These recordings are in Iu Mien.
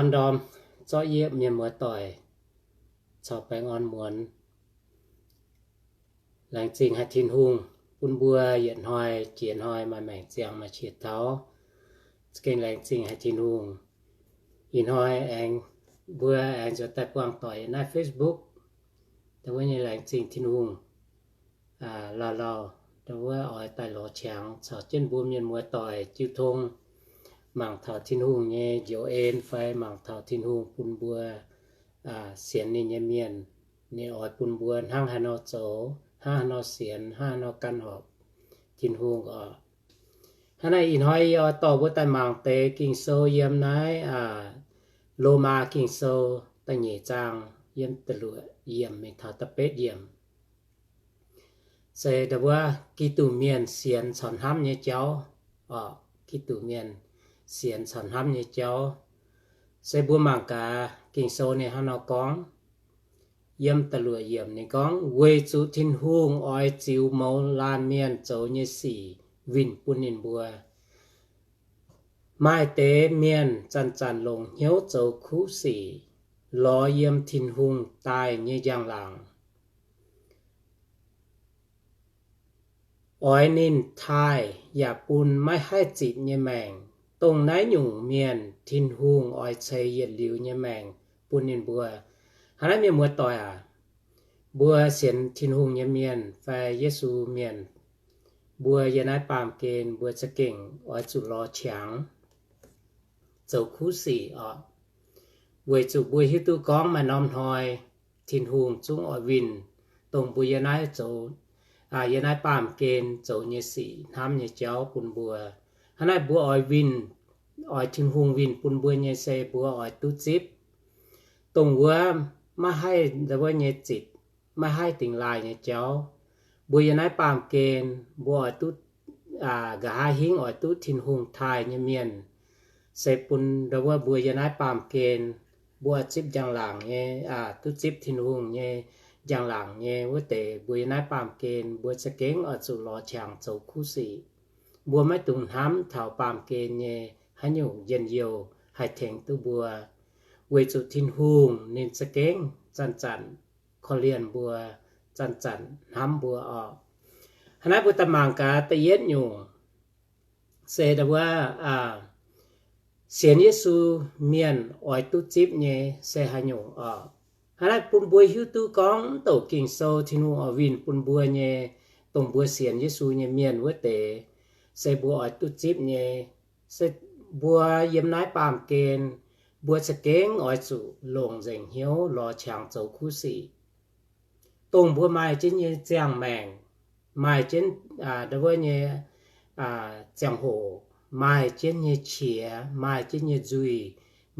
Ndorm zorqv yie mienh muoz-doic caux baengh orn muonz. Laengz zingh haic Tin-Hungh bun mbuo yietc hnoi jiex hnoi maaih maengc ziangh maaih qiex taux. Za'gengh laengz zingh haic Tin-Hungh. Ih hnoi aengx mbuo aengx nzuonx daaih buangh doic naaiv Facebook. Da'faanh wuov nyei laengz zingh Tin-Hungh. Lauh lauh, da'faanh wuov oix daaih lorz qangx caux jienv mbuo mienh muoz-doic jiu tong, mangc taux Tin-Hungh nyei njoux en fai mangc taux Tin-Hungh bun mbuo sienx ninh nyei mienh, ninh oix bun mbuo hnangv haaix nor zoux, hnangv haaix nor sienx, hnangv haaix nor gan horpc Tin-Hungh oc. Hnangv naaiv ih hnoi yie oix dorh mbuo daaih mangc deix Ging-Sou yiem naaiv Lomaa Ging-Sou da'nyeic zaang yiem da'luoqc yiemc mingh taux da'betv yiemc. Se da'faanh wuov Giduc mienh sienx caux hnamv nyei jauv. Giduc mienh sienx caux hnamv nyei jauv. Se mbuo mangc gaax Ging-Sou ninh hnangv nor gorngv. Yiem da'luoqc yiemc ninh gorngv, weic zuqc Tin-Hungh oix ziux mouz laanh mienh zoux nyei sic winh bun ninh mbuo. Maaih deix mienh zanc-zanc longc hnyouv zoux kuv sic, lorz yiem Tin-Hungh daaih nyei njang-laangc, oix ninh taaih yaac bun maiv haih zitc nyei maengc. Dongh naaiv nyungc mienh Tin-Hungh oix ceix yietc liuz nyei maengc bun ninh mbuo. Hnangv naaiv mienh muoz-doic aac, mbuo sienx Tin-Hungh nyei mienh fai Yesu mienh, mbuo yiem naaiv baamh gen mbuo za'gengh oix zuqc lorz qangx zoux kuv sic oc. Weic zuqc mbuo hiuv duqv gorngv maaih norm hnoi Tin-Hungh zungv oix winh dongh mbuo yiem naaiv zoux, yiem naaiv baamh gen zoux nyei sic hnamv nyei jauv bun mbuo. Hnangv naaiv mbuo oix winh, oix Tin-Hungh winh bun mbuo nyei se mbuo oix duqv zipv dongh wuov maiv haih, wuov nyei zitc, maiv haih dingx laaih nyei jauv. Mbuo yiem naaiv baamh gen mbuo oix duqv nqa'haav hingv oix duqv Tin-Hungh taaih nyei mienh, se bun wuov mbuo yiem naaiv baamh gen mbuo oix zipv njang-laangc nyei, duqv zipv Tin-Hungh nyei njang-laangc nyei wuov deix, mbuo yiem naaiv baamh gen mbuo za'gengh oix zuqc lorz qangx zoux kuv sic. Mbuo maiv dungx hnamv taux baamh gen nyei haaix nyungc njien-youh haih tengx duqv mbuo, weic zuqc Tin-Hungh ninh za'gengh zanc-zanc korv-lienh mbuo, zanc-zanc hnamv mbuo oc. Hnangv naaiv mbuo daaih mangc gaax da'yietv nyungc, se wuov sienx Yesu mienh oix duqv zipv nyei se haaix nyungc oc. Hnangv naaiv bun mbuo hiuv duqv gorngv mv douc Ging-Sou Tin-Hungh oix winh bun mbuo nyei, dongh mbuo sienx Yesu nyei mienh wuov deix, se mbuo oix duqv zipv nyei, se mbuo yiem naaiv baamh gen mbuo za'gengh oix zuqc longc nzengc hnyouv lorz qangx zoux kuv sic. Dongh mbuo maaih jienv nyei ziangh maengc, maaih jienv wuov nyei ziangh hoc, maaih jienv nyei qiex, maaih jienv nyei nzuih,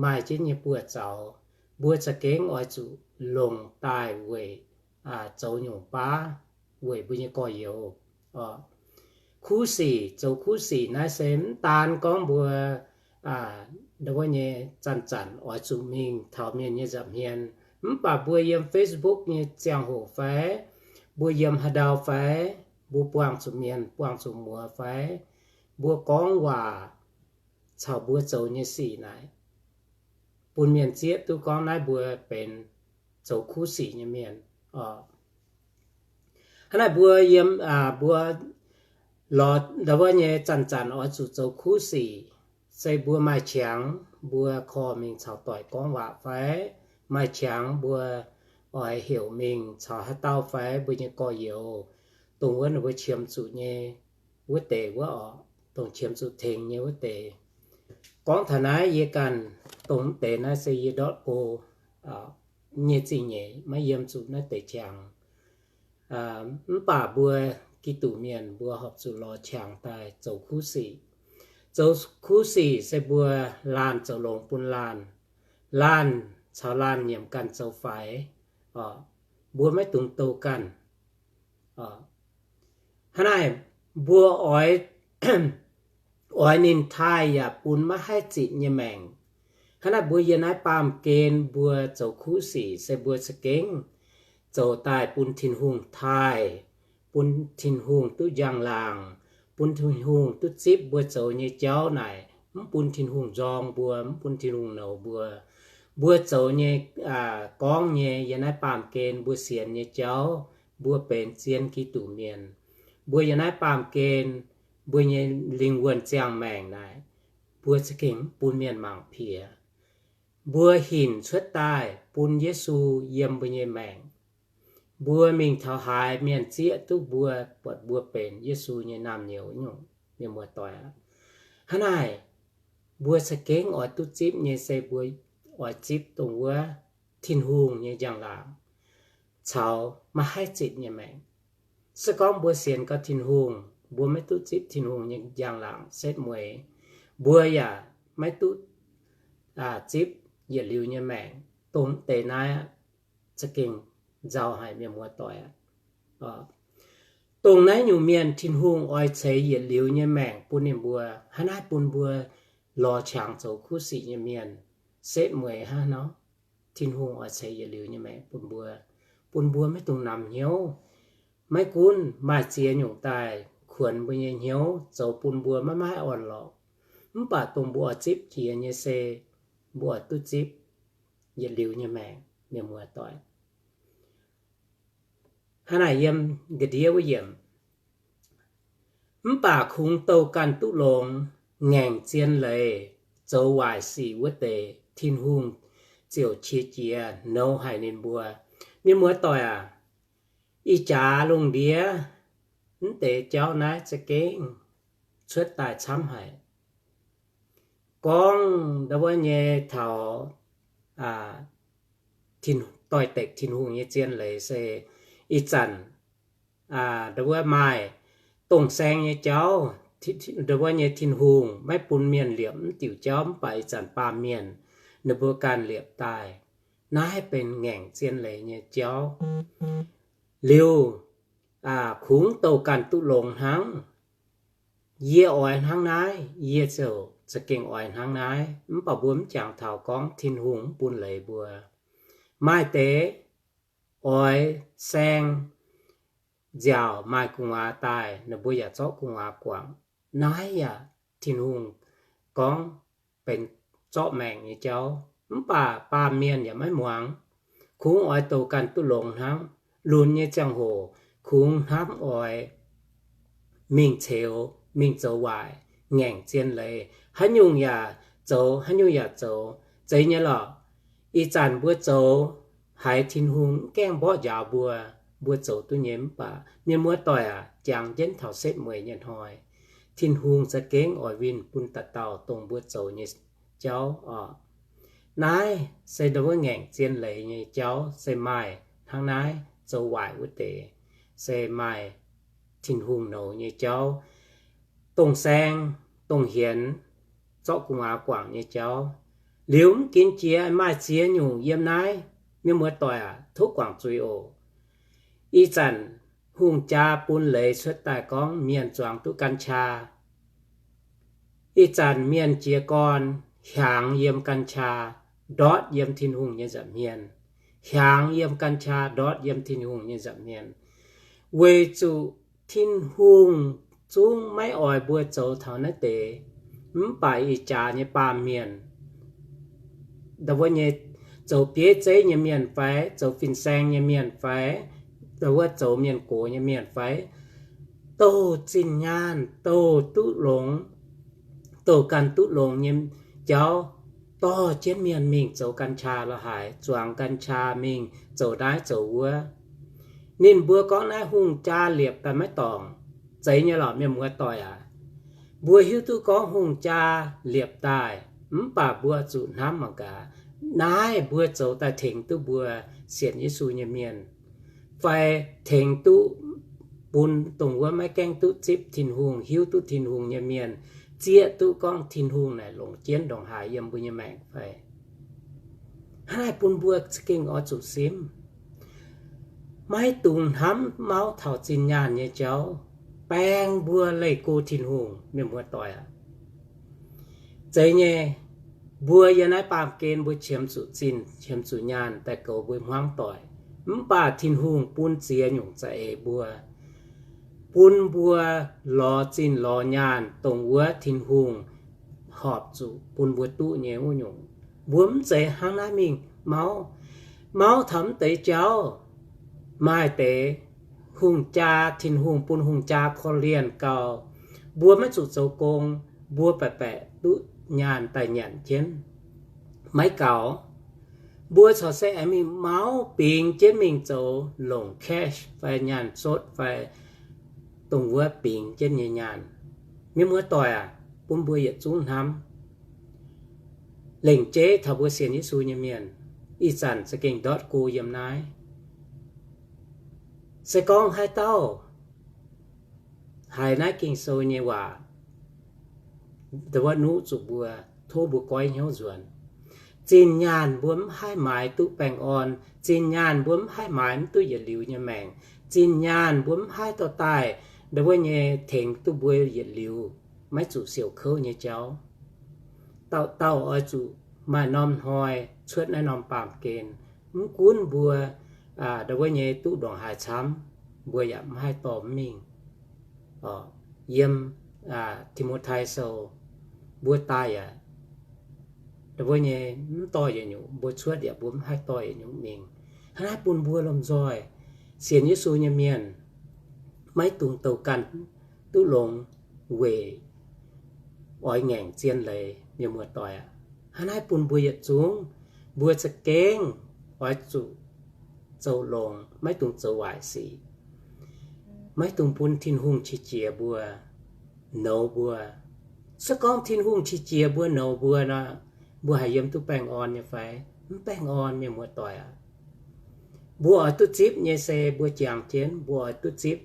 maaih jienv nyei buoz-zaux, mbuo za'gengh oix zuqc longc daaih weic zoux nyungc baav weic mbuo nyei gorx-youz. Kuv sic, zoux kuv sic naaiv se mv daan gorngv mbuo wuov nyei zanc-zanc oix zuqc mingh taux mienh nyei nza'hmien, mv baac mbuo yiem Facebook nyei ziangh hoc fai mbuo yiem haaix ndau fai mbuo buangh zuqc mienh buangh zuqc muoz fai mbuo gorngv waac caux mbuo zoux nyei sic naaic, bun mienh zieqv duqv gorngv naaiv mbuo benx zoux kuv sic nyei mienh oc. Hnangv naaic mbuo yiem, mbuo lorz wuov nyei zanc-zanc oix zuqc zoux kuv sic, se mbuo maaih qangx mbuo korv mingh caux doic gorngv waac fai, maaih qangx mbuo oix heuc mingh caux haaix dauh fai mbuo nyei gorx-youz, dongh wuov ninh mbuo qiemx zuqc nyei wuov deix wuov oc, dongh qiemx zuqc tengx nyei wuov deix. Gorngv taux naaiv yie ganh dongh mv deix naaiv se yie ndortv go nyei zingh nyeic maiv yiem zuqc naaiv deix qangx. Mv baac mbuo Giduc mienh mbuo horpc zuqc lorz qangx daaih zoux kuv sic. Zoux kuv sic se mbuo laanh zoux longx bun laanh. Laanh caux laanh nyiemc ganh zoux faix. Mbuo maiv dungx doh ganh. Hnangv naaic, mbuo oix, oix ninh taaih yaac bun maiv haih zitc nyei maengc. Hnangv naaic mbuo yiem naaiv baamh gen mbuo zoux kuv sic se mbuo za'gengh zoux daaih bun Tin-Hungh taaih, bun Tin-Hungh duqv njang-laangc, bun Tin-Hungh duqv zipv mbuo zoux nyei jauv naaic, mv bun Tin-Hungh nzorng mbuo, mv bun Tin-Hungh nouz mbuo. mbuo zoux nyei, gorngv nyei yiem naaiv baamh gen mbuo sienx nyei jauv, mbuo benx zien Giduc mienh, mbuo yiem naaiv baamh gen mbuo nyei lingh wuonh ziangh maengc naaic, mbuo za'gengh mv bun mienh mangc piex. Mbuo hinc cuotv daaih bun Yesu yiem mbuo nyei maengc. Mbuo mingh taux haaix mienh zieqv duqv mbuo, buatc mbuo benx Yesu nyei naamh nyouz nyungc, mienh muoz-doic aac. Hnangv naaic, mbuo za'gengh oix duqv zipv nyei se mbuo oix zipv dongh wuov Tin-Hungh nyei njang-laangc caux maiv haih zitc nyei maengc. Se gorngv mbuo sienx gau Tin-Hungh, mbuo maiv duqv zipv Tin-Hungh nyei njang-laangc setv mueiz, mbuo yaac maiv duqv zipv yietc liuz nyei maengc. Dongh deix naaiv za'gengh nzauh haic, mienh muoz-doic aac. Dongh naaiv nyungc mienh Tin-Hungh oix ceix yietc liuz nyei maengc bun ninh mbuo, hnangv naaiv bun mbuo lorz qangx zoux kuv sic nyei mienh setv mueiz hnangv nor. Tin-Hungh oix ceix yietc liuz nyei maengc bun mbuo, bun mbuo maiv dungx namx hnyouv. Maiv gunv maaih ziex nyungc daaih kuonx mbuo nyei hnyouv, zoux bun mbuo maiv maaih orn-lorqc. Mv baac dongh mbuo oix zipv jiex nyei se mbuo oix duqv zipv yietc liuz nyei maengc, mienh muoz-doic. Hnangv naaic yiem ga'ndiev wuov yiemc, mv baac kungx douh ganh duqv longx, ngaengc zien leiz, zoux waaic sic wuov deix, Tin-Hungh ziouc qiex jiez nouz haic ninh mbuo. Mienh muoz-doic aac, ih jaax lungh ndiev mv deix jauv naaiv za'gengh cuotv daaih camv haic. Gorngv ndau wuov nyei taux doix-dekc Tin-Hungh nyei zien leiz se ih zanc ndau wuov maaih dongh saeng nyei jauv, ndau wuov nyei Tin-Hungh maiv bun mienh liepc mv diuc jauv, mv baac ih zanc baamh mienh ninh mbuo ganh liepc daaih. Naaiv benx ngaengc zien leiz nyei jauv. Liuz, kungx douh ganh duqv longx hnangv. Yie oix hnangv naaiv, yie ziouc za'gengh oix hnangv naaiv. Mv baac mbuo mv jangx taux gorngv Tin-Hungh mv bun leiz mbuo. Maaih deix oix saeng nziaauc maaih gu'nguaaz daaih, ninh mbuo yaac zorqv gu'nguaaz guangc. Naaiv yaac Tin-Hungh gorngv benx zorqv maengc nyei jauv. Mv baac baamh mienh yaac maiv muangx. Kungx oix douh ganh duqv longx hnangv. Lunx nyei ziangh hoc kungx hnamv oix mingh ceux, mingh zoux waaic, ngaengc zien leiz, haaix nyungc yaac zoux, haaix nyungc yaac zoux. Zeiz nyei lorqc. Ih zanc mbuo zoux haiz Tin-Hungh mv gaengh mborqv njaaux mbuo, mbuo zoux duqv nyei. Mv baac mienh muoz-doic aac, jangx jienv taux setv mueiz nyei hnoi, Tin-Hungh za'gengh oix winh bun dauh dauh dongh mbuo zoux nyei jauv oc. Naaiv se ndau wuov ngaengc zien leiz nyei jauv se maaih hnangv naaiv. Zoux waaic wuov deix se maaih Tin-Hungh nouz nyei jauv, dongh saeng, dongh hienx, zorqv gu'nguaaz guangc nyei jauv. Liuz mv ginv jiex maaih ziex nyungc yiem naaiv, mienh muoz-doic aac, tov guangc zuiz oc. Ih zanc hungh jaa bun leiz cuotv daaih gorngv mienh zuangx duqv กัญชา. Ih zanc mienh jiez gorn hiaangx yiem กัญชา, ndortv yiem Tin-Hungh nyei nza'hmien. Hiaangx yiem กัญชา, ndortv yiem Tin-Hungh nyei nza'hmien. Weic zuqc Tin-Hungh zungv maiv oix mbuo zoux taux naaiv deix. Mv baac ih jaax nyei baamh mienh, ndau wuov nyei zoux bieiv zeiv nyei mienh fai zoux fin-saeng nyei mienh fai, ndau wuov zoux mienh gox nyei mienh fai, douh zinh nyaanh, douh duqv longx, douh ganh duqv longx nyei jauv, dorh jienv mienh mingh zoux กัญชา la'haaix, zuangx กัญชา mingh zoux naaiv zoux wuov. Ninh mbuo gorngv naaiv hungh jaa liepc daaih maiv dorngc. Zeiz nyei lorqc, mienh muoz-doic aac. Mbuo hiuv duqv gorngv hungh jaa liepc daaih, mv baac mbuo zuqc hnamv mangc gaax, naaiv mbuo zoux daaih tengx duqv mbuo sienx Yesu nyei mienh, fai tengx duqv bun dongh wuov maiv gaengh duqv zipv Tin-Hungh, hiuv duqv Tin-Hungh nyei mienh, zieqv duqv gorngv Tin-Hungh naaic longc jienv ndongc haaix yiem mbuo nyei maengc fai? Hnangv naaiv bun mbuo za'gengh oix zuqc simv. Maiv dungx hnamv mauv taux zinh nyaanh nyei jauv baeng mbuo leih go Tin-Hungh, mienh muoz-doic aac. Zeiz nyei, mbuo yiem naaiv baamh gen mbuo qiemx zuqc zinh, qiemx zuqc nyaanh daaih goux mbuo hmuangv doic. Mv baac Tin-Hungh bun ziex nyungc za'eix mbuo, bun mbuo lorz zinh lorz nyaanh dongh wuov Tin-Hungh horpc zuqc bun mbuo duqv nyei wuov nyungc. Mbuo mv zeiz hnangv naaiv mingh mauv. Mauv taux mv deix jauv, maaih deix hungh jaa, Tin-Hungh bun hungh jaa korv-lienh gau, mbuo maiv zuqc zoux gong, mbuo baeqc baeqc duqv nyaanh daaih nyanc jienv. Maiv gaux, mbuo corc se aengx mingh mauv bingx jienv mingh zoux longc cash fai nyaanh sotv fai dongh wuov bingx jienv nyei nyaanh. Mienh muoz-doic aac, bun mbuo yietc zungv hnamv. Lengc jeiv taux mbuo sienx Yesu nyei mienh, ih zanc za'gengh ndortv go yiem naaiv. Se gorngv haaix dauh haiz naaiv Ging-Sou nyei waac, ndongc wuov nuqv zuqc mbuo, tov mbuo goiv hnyouv nzuonx. Zinh nyaanh mbuo mv haih maaiz duqv baengh orn. Zinh nyaanh mbuo mv haih maaiz mv duqv yietc liuz nyei maengc. Zinh nyaanh mbuo mv haih dorh daaih ndongc wuov nyei tengx duqv mbuo yietc liuz maiv zuqc siouc kouv nyei jauv. Dauh dauh oix zuqc maaih norm hnoi cuotv naaiv norm baamh gen. Mv gunv mbuo ndongc wuov nyei duqv ndongc haaix camv, mbuo yaac mv haih dorh mingh. Yiem Ti^mo^tai Sou, mbuo daaih yaac ndongc wuov nyei mv dorh yietc nyungc, mbuo cuotv yaac mbuo mv haih dorh yietc nyungc mingh. Hnangv naaiv bun mbuo lomh nzoih sienx Yesu nyei mienh maiv dungx douh ganh duqv longx weic oix ngaengc zien leiz, mienh muoz-doic aac. Hnangv naaiv bun mbuo yietc zungv, mbuo za'gengh oix zuqc zoux longx, maiv dungx zoux waaic sic. Maiv dungx bun Tin-Hungh qiex jiez mbuo, nouz mbuo. Se gorngv Tin-Hungh qiex jiez mbuo, nouz mbuo nor, mbuo haih yiem duqv baengh orn nyei fai? Mv baengh orn, mienh muoz-doic aac. Mbuo oix duqv zipv nyei se mbuo jangx jienv mbuo oix duqv zipv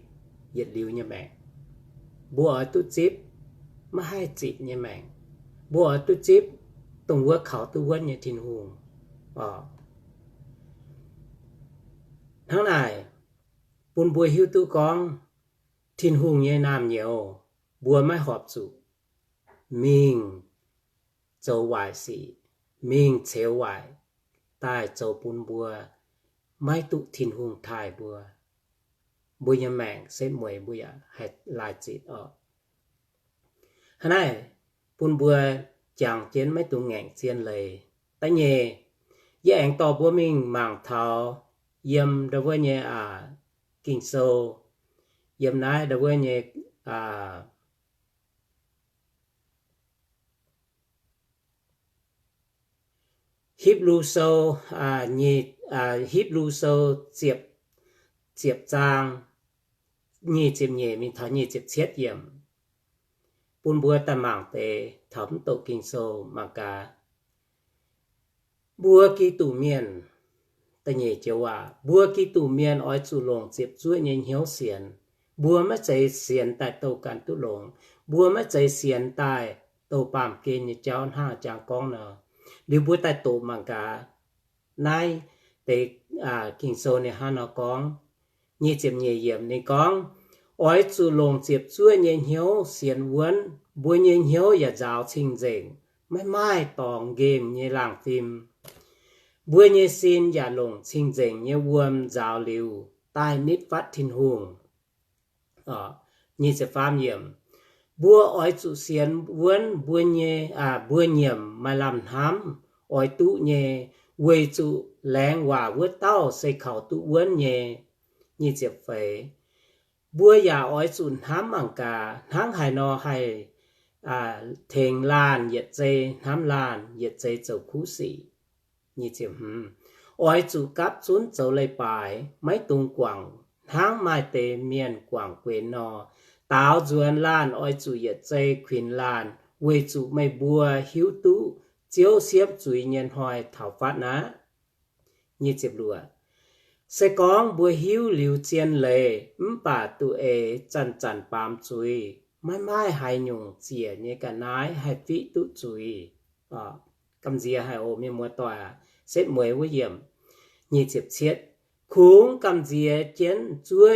yietc liuz nyei maengc. Mbuo oix duqv zipv maiv haih zitc nyei maengc. Mbuo oix duqv zipv dongh wuov kaux duqv wuonv nyei Tin-Hungh. Hnangv naaic, bun mbuo hiuv duqv gorngv Tin-Hungh nyei naamh nyouz mbuo maiv horpc zuqc mingh zoux waaic sic, mingh ceux waaic daaih zoux bun mbuo maiv duqv Tin-Hungh taaih mbuo. Mbuo nyei maengc setv mueiz mbuo yaac haih laaih zitc orqc. Hnangv naaic, bun mbuo jangx jienv maiv dungx ngaengc zien leiz. Da'nyeic, yie aengx dorh mbuo mingh mangc taux yiem ndau wuov nyei aac, Ging-Sou, yiem naaiv ndau wuov nyei aac, Hipv^lu Sou, Hipv^lu Sou ziepc, ziepc zaang, nyic ziepc nyeic mingh taux nyic ziepc cietv yiemc, bun mbuo daaih mangc deix taux mv doqc Ging-Sou mangc gaax. Mbuo Giduc mienh, da'nyeic joux waac, mbuo Giduc mienh oix zuqc longc ziepc zuoqv nyei hnyouv sienx. Mbuo maiv zeiz sienx daaih douh ganh duqv longx. Mbuo maiv zeiz sienx daaih douh baamh gen nyei jauv hnangv jangx gorngv nor. Liuz mbuo daaih doqc mangc gaax, naaiv deix Ging-Sou ninh hnangv nor gorngv. Nyic ziepc nyeic yiemc ninh gorngv, oix zuqc longc ziepc zuoqv nyei hnyouv sienx wuonv, mbuo nyei hnyouv yaac nzaaux cing-nzengc, maiv maaih dorngx nqemh nyei laangh fim. Mbuo nyei sin yaac longc cing-nzengc nyei wuom nzaaux liuz, daaih nitv fatv Tin-Hungh. Nyic ziepc faam yiemc, mbuo oix zuqc sienx wuonv mbuo nyei, mbuo nyiemc maaih lamh hnamv oix duqv nyei, weic zuqc laengz waac wuov dauh se kaux duqv wuonv nyei. Nyic ziepc feix, mbuo yaac oix zuqc hnamv mangc gaax, hnangv haaix nor haih tengx laanh yietc zei hnamv laanh, yietc zei zoux kuv sic. Oix zuqc gapv zunv zoux leiz-baaix, maiv dungx guangc hnangv maaih deix mienh guangc guenx nor. Daaux nzuonx laanh oix zuqc yietc zei kuinx laanh, weic zuqc meih mbuo hiuv duqv Ziouv siemv zuiz nyei hnoi taux fatv aqv. Se gorngv mbuo hiuv liuz zien leiz mv baac duqv eix zanc-zanc baamz zuiz, maiv maaih haaix nyungc ziec nyei ga'naaiv haih fiqv duqv zuiz. Gamh nziex haic oc, mienh muoz-doic aac. Setv mueiz wuov yiemc, nyic ziepc cietv, kungx gamh nziex jienv zuov,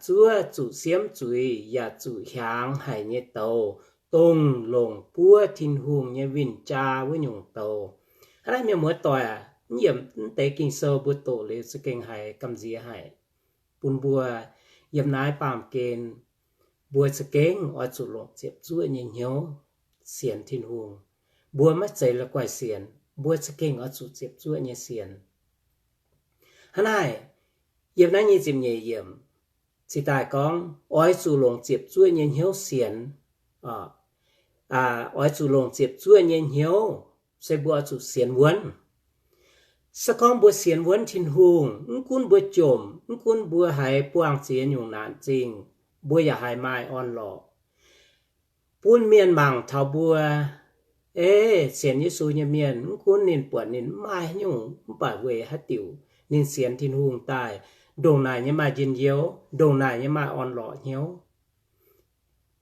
zuov zuqc siemv zuiz yaac zuqc hiaangx haic nyei douz, dongh longc buov Tin-Hungh nyei win-jaa wuov nyungc douz. Hnangv naaiv, mienh muoz-doic aac, mv yiemc mv deix Ging-Sou mbuo doqc liuz za'gengh haiz gamh nziex haic. Bun mbuo yiem naaiv baamh gen, mbuo za'gengh oix zuqc longc ziepc zuoqv nyei hnyouv sienx Tin-Hungh. Mbuo maiv zeiz la'guaih sienx, mbuo za'gengh oix zuqc ziepc zuoqv nyei sienx. Hnangv naaic, yiem naaiv nyic ziepc nyeic yiemc cingx daaih gorngv, oix zuqc longc ziepc zuoqv nyei hnyouv sienx. Oix zuqc longc ziepc zuoqv nyei hnyouv, se mbuo oix zuqc sienx wuonv. Se gorngv mbuo sienx wuonv Tin-Hungh, mv gunv mbuo jomc, mv gunv mbuo haiz buangh ziex nyungc naanc zingh, mbuo yaac haih maaih orn-lorqc. Bun mienh mangc taux mbuo, ei, sienx Yesu nyei mienh, mv gunv ninh buatc ninh mv maaih haaix nyungc, mv baac weic haaix diuc ninh sienx Tin-Hungh daaih, ndongc naaic nyei maaih njien-youh, ndongc naaic nyei maaih orn-lorqc hnyouv.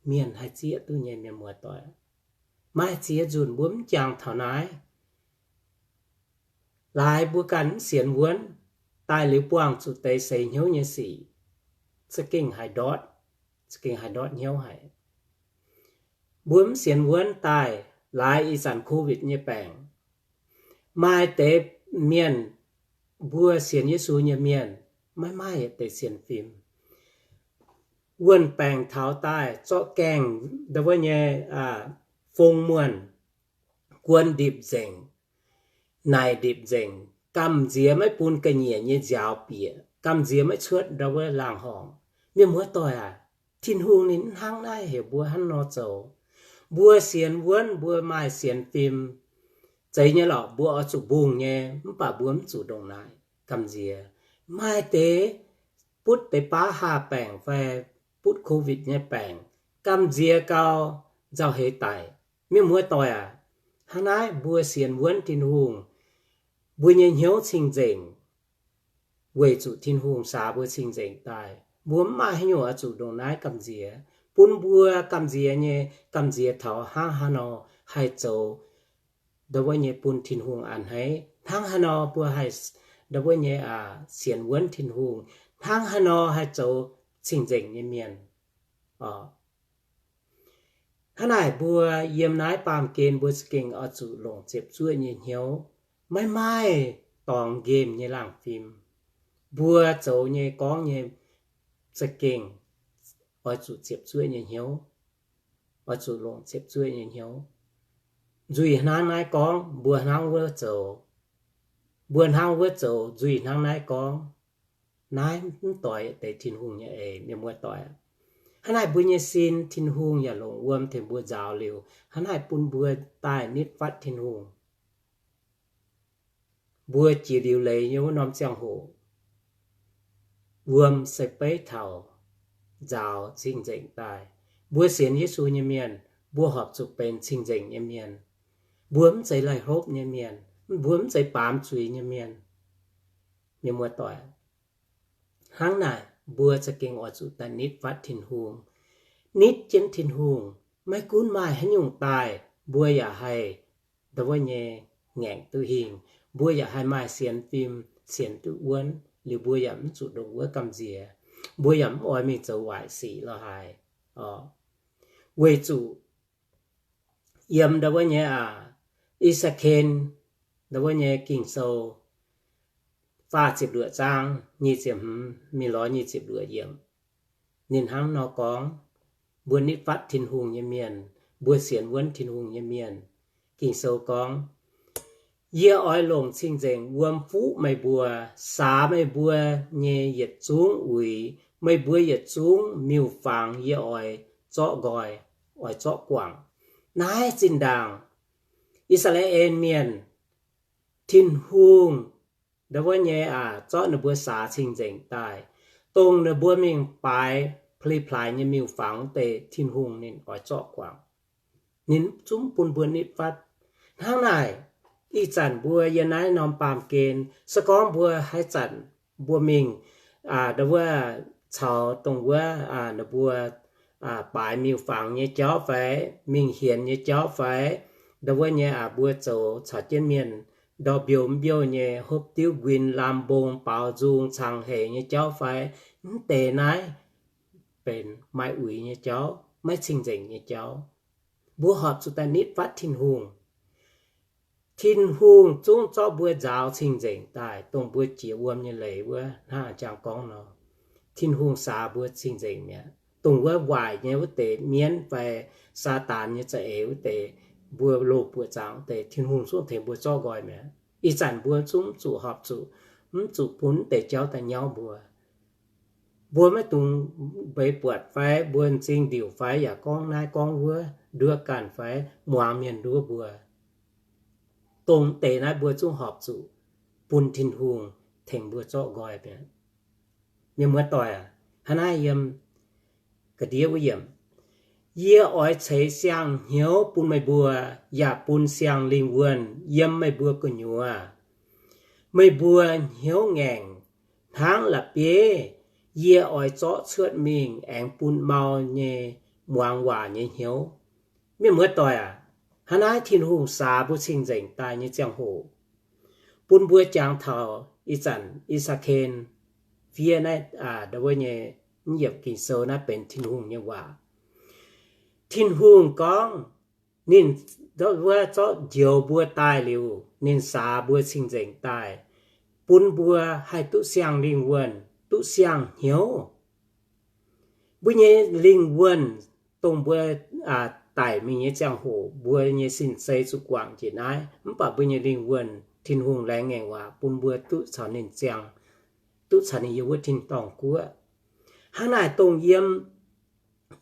Mienh haih zieqv duqv nyei, mienh muoz-doic. Maaih ziex nzunc mbuo mv jangx taux naaiv. Laaix mbuo ganh mv sienx wuonv, daaih liuz buangh zuqc deix seix hnyouv nyei sic, za'gengh haiz ndortv, za'gengh haiz ndortv hnyouv haic. Mbuo mv sienx wuonv daaih, laaix ih zanc COVID nyei baengc, maaih deix mienh, mbuo sienx Yesu nyei mienh, maiv maaih yietc deix sienx fim. Wuonh baengc taux daaih zorqv gaengh ndau wuov nyei fong muonh, guon ndipc nzengc, naaic ndipc nzengc, gamh nziex maiv bun ga'nyiec nyei nziaaux bieqc, gamh nziex maiv cuotv ndau wuov laangh horngc. Mienh muoz-doic aac, Tin-Hungh ninh mv hnangv naaiv heuc mbuo hnangv nor zoux. Mbuo sienx wuonv, mbuo maaih sienx fim, zeiz nyei lorqc, mbuo oix zuqc mbungh nyei, mv baac mbuo mv zuqc ndongc naaic gamh nziex. Maaih deix butv deix baav haah baengc fai butv COVID nyei baengc, gamh nziex gau, nzauh heix daic. Mienh muoz-doic aac, hnangv naaiv mbuo sienx wuonv Tin-Hungh, mbuo nyei hnyouv cing-nzengc, weic zuqc Tin-Hungh saax mbuo cing-nzengc daaih, mbuo mv maaih haaix nyungc oix zuqc ndongc naaiv gamh nziex. Bun mbuo gamh nziex nyei, gamh nziex taux hnangv haaix nor haih zoux ndau wuov nyei bun Tin-Hungh a'hneiv, hnangv haaix nor mbuo haih ndau wuov nyei sienx wuonv Tin-Hungh, hnangv haaix nor haih zoux cing-nzengc nyei mienh. Hnangv naaic mbuo yiem naaiv baamh gen mbuo za'gengh oix zuqc longc ziepc zuoqv nyei hnyouv, maiv maaih dorngx nqemh nyei laangh fim. Mbuo zoux nyei gorngv nyei za'gengh oix zuqc ziepc zuoqv nyei hnyouv, oix zuqc longc ziepc zuoqv nyei hnyouv. Nzuih hnangv naaiv gorngv, mbuo hnangv wuov zoux. Mbuo hnangv wuov zoux, nzuih hnangv naaiv gorngv. Naaiv mv doix deix Tin-Hungh nyei eix, mienh muoz-doic. Hnangv naaic mbuo nyei sin Tin-Hungh yaac longc wuom tengx mbuo nzaaux liuz, hnangv naaic bun mbuo daaih nitv fatv Tin-Hungh. Mbuo jiex liuz leiz nyei wuov norm ziangh hoc, wuom se beiv taux nzaaux cing-nzengc daaih. Mbuo sienx Yesu nyei mienh, mbuo horpc zuqc benx cing-nzengc nyei mienh. Mbuo mv zeiz laih hlopv nyei mienh, mbuo mv zeiz baamz zuiz nyei mienh. Mienh muoz-doic, hnangv naaic mbuo za'gengh oix zuqc daaih nitv fatv Tin-Hungh. Nitv jienv Tin-Hungh, maiv gunv maaih haaix nyungc daaih, mbuo yaac haih ndau wuov nyei ngaengc duqv hingh. Mbuo yaac haih maaih sienx fim, sienx duqv wuonv, liuz mbuo yaac mv zuqc ndongc wuov gamh nziex. Mbuo yaac mv oix mingh zoux waaic sic lorh haaix. Weic zuqc yiem ndau wuov nyei aac, I^saa^ken, ndau wuov nyei Ging-Sou faah ziepc luoqc zaang nyic ziepc hmz mingh lorz nyic ziepc luoqc yiemc. Ninh hnangv nor gorngv, mbuo nitv fatv Tin-Hungh nyei mienh, mbuo sienx wuonv Tin-Hungh nyei mienh. Ging-Sou gorngv, Yie oix longc cing-nzengc wuom fuqv meih mbuo, saax meih mbuo nyei yietc zungv uix, meih mbuo yietc zungv miuc-fangx yie oix zorqv nqoi, oix zorqv guangc. Naaiv zinh ndaangc I^saa^laa^en Mienh, Tin-Hungh ndau wuov nyei aac, zorqv ninh mbuo saax cing-nzengc daaih, dongh ninh mbuo mingh baaix pli-plaaix nyei miuc-fangx wuov deix, Tin-Hungh ninh oix zorqv guangc. Ninh zungv bun mbuo nitv fatv. Hnangv naaic, ih zanc mbuo yiem naaiv norm baamh gen, se gorngv mbuo haaix zanc mbuo mingh ndau wuov caux dongh wuov ninh mbuo baaix miuc-fangx nyei jauv fai mingh hienx nyei jauv fai ndau wuov nyei aac, mbuo zoux caux jienv mienh ndorm mbiouh mv mbiouh nyei, hopv diuv nquin, lamh mbong, baaux nzung, cangx heic nyei jauv fai, mv deix naaiv benx maaih uix nyei jauv, maiv cing-nzengc nyei jauv. Mbuo horpc zuqc daaih nitv fatv Tin-Hungh. Tin-Hungh zungv zorqv mbuo nzaaux cing-nzengc daaih, dongh mbuo jiex wuom nyei leiz wuov hnangv jangx gorngv nor. Tin-Hungh saax mbuo cing-nzengc mi'aqv. Dongh wuov waaic nyei wuov deix mienv fai Saadaan nyei za'eix wuov deix, mbuo loz-buoqc zaangc deix, Tin-Hungh zungv tengx mbuo zorqv nqoi mi'aqv. Ih zanc mbuo zungv mv zuqc horpc zuqc, mv zuqc bun mv deix jauv daaih nyauv mbuo. Mbuo maiv dungx mbeix buatc fai mbuo m'zing ndiuc fai yaac gorngv naaiv gorngv wuov, nduov ganh fai muangx mienh nduov mbuo. Dongh deix naaiv mbuo zungv horpc zuqc bun Tin-Hungh tengx mbuo zorqv nqoi mi'aqv. Mienh muoz-doic aac, hnangv naaiv yiem ga'ndiev wuov yiemc, yie oix ceix siang-hnyouv bun meih mbuo, yaac bun siang-lingh wuonh yiem meih mbuo gu'nyuoz. Meih mbuo hnyouv ngaengc hnangv la'bieiv, yie oix zorqv cuotv mingh aengx bun mau nyei muangx waac nyei hnyouv. Mienh muoz-doic aac, hnangv naaiv Tin-Hungh saax mbuo cing-nzengc daaih nyei ziangh hoc, bun mbuo jangx taux ih zanc I^saa^ken fiev naaiv, aa, ndau wuov nyei, mv yiemc Ging-Sou naaiv benx Tin-Hungh nyei waac. Tin-Hungh gorngv, ninh ndau wuov zorqv njoux mbuo daaih liuz, ninh saax mbuo cing-nzengc daaih, bun mbuo haih duqv siang-lingh wuonh, duqv siang-hnyouv. Mbuo nyei lingh wuonh, dongh mbuo, aa, daic mingh nyei ziangh hoc, mbuo nyei sin-sei zuqc guangc njiec naaiv, mv baac mbuo nyei lingh wuonh Tin-Hungh laengz ngaengc waac bun mbuo duqv caux ninh ziangh, duqv caux ninh yiem wuov tin-dorngh guoqv. Hnangv naaic dongh yiem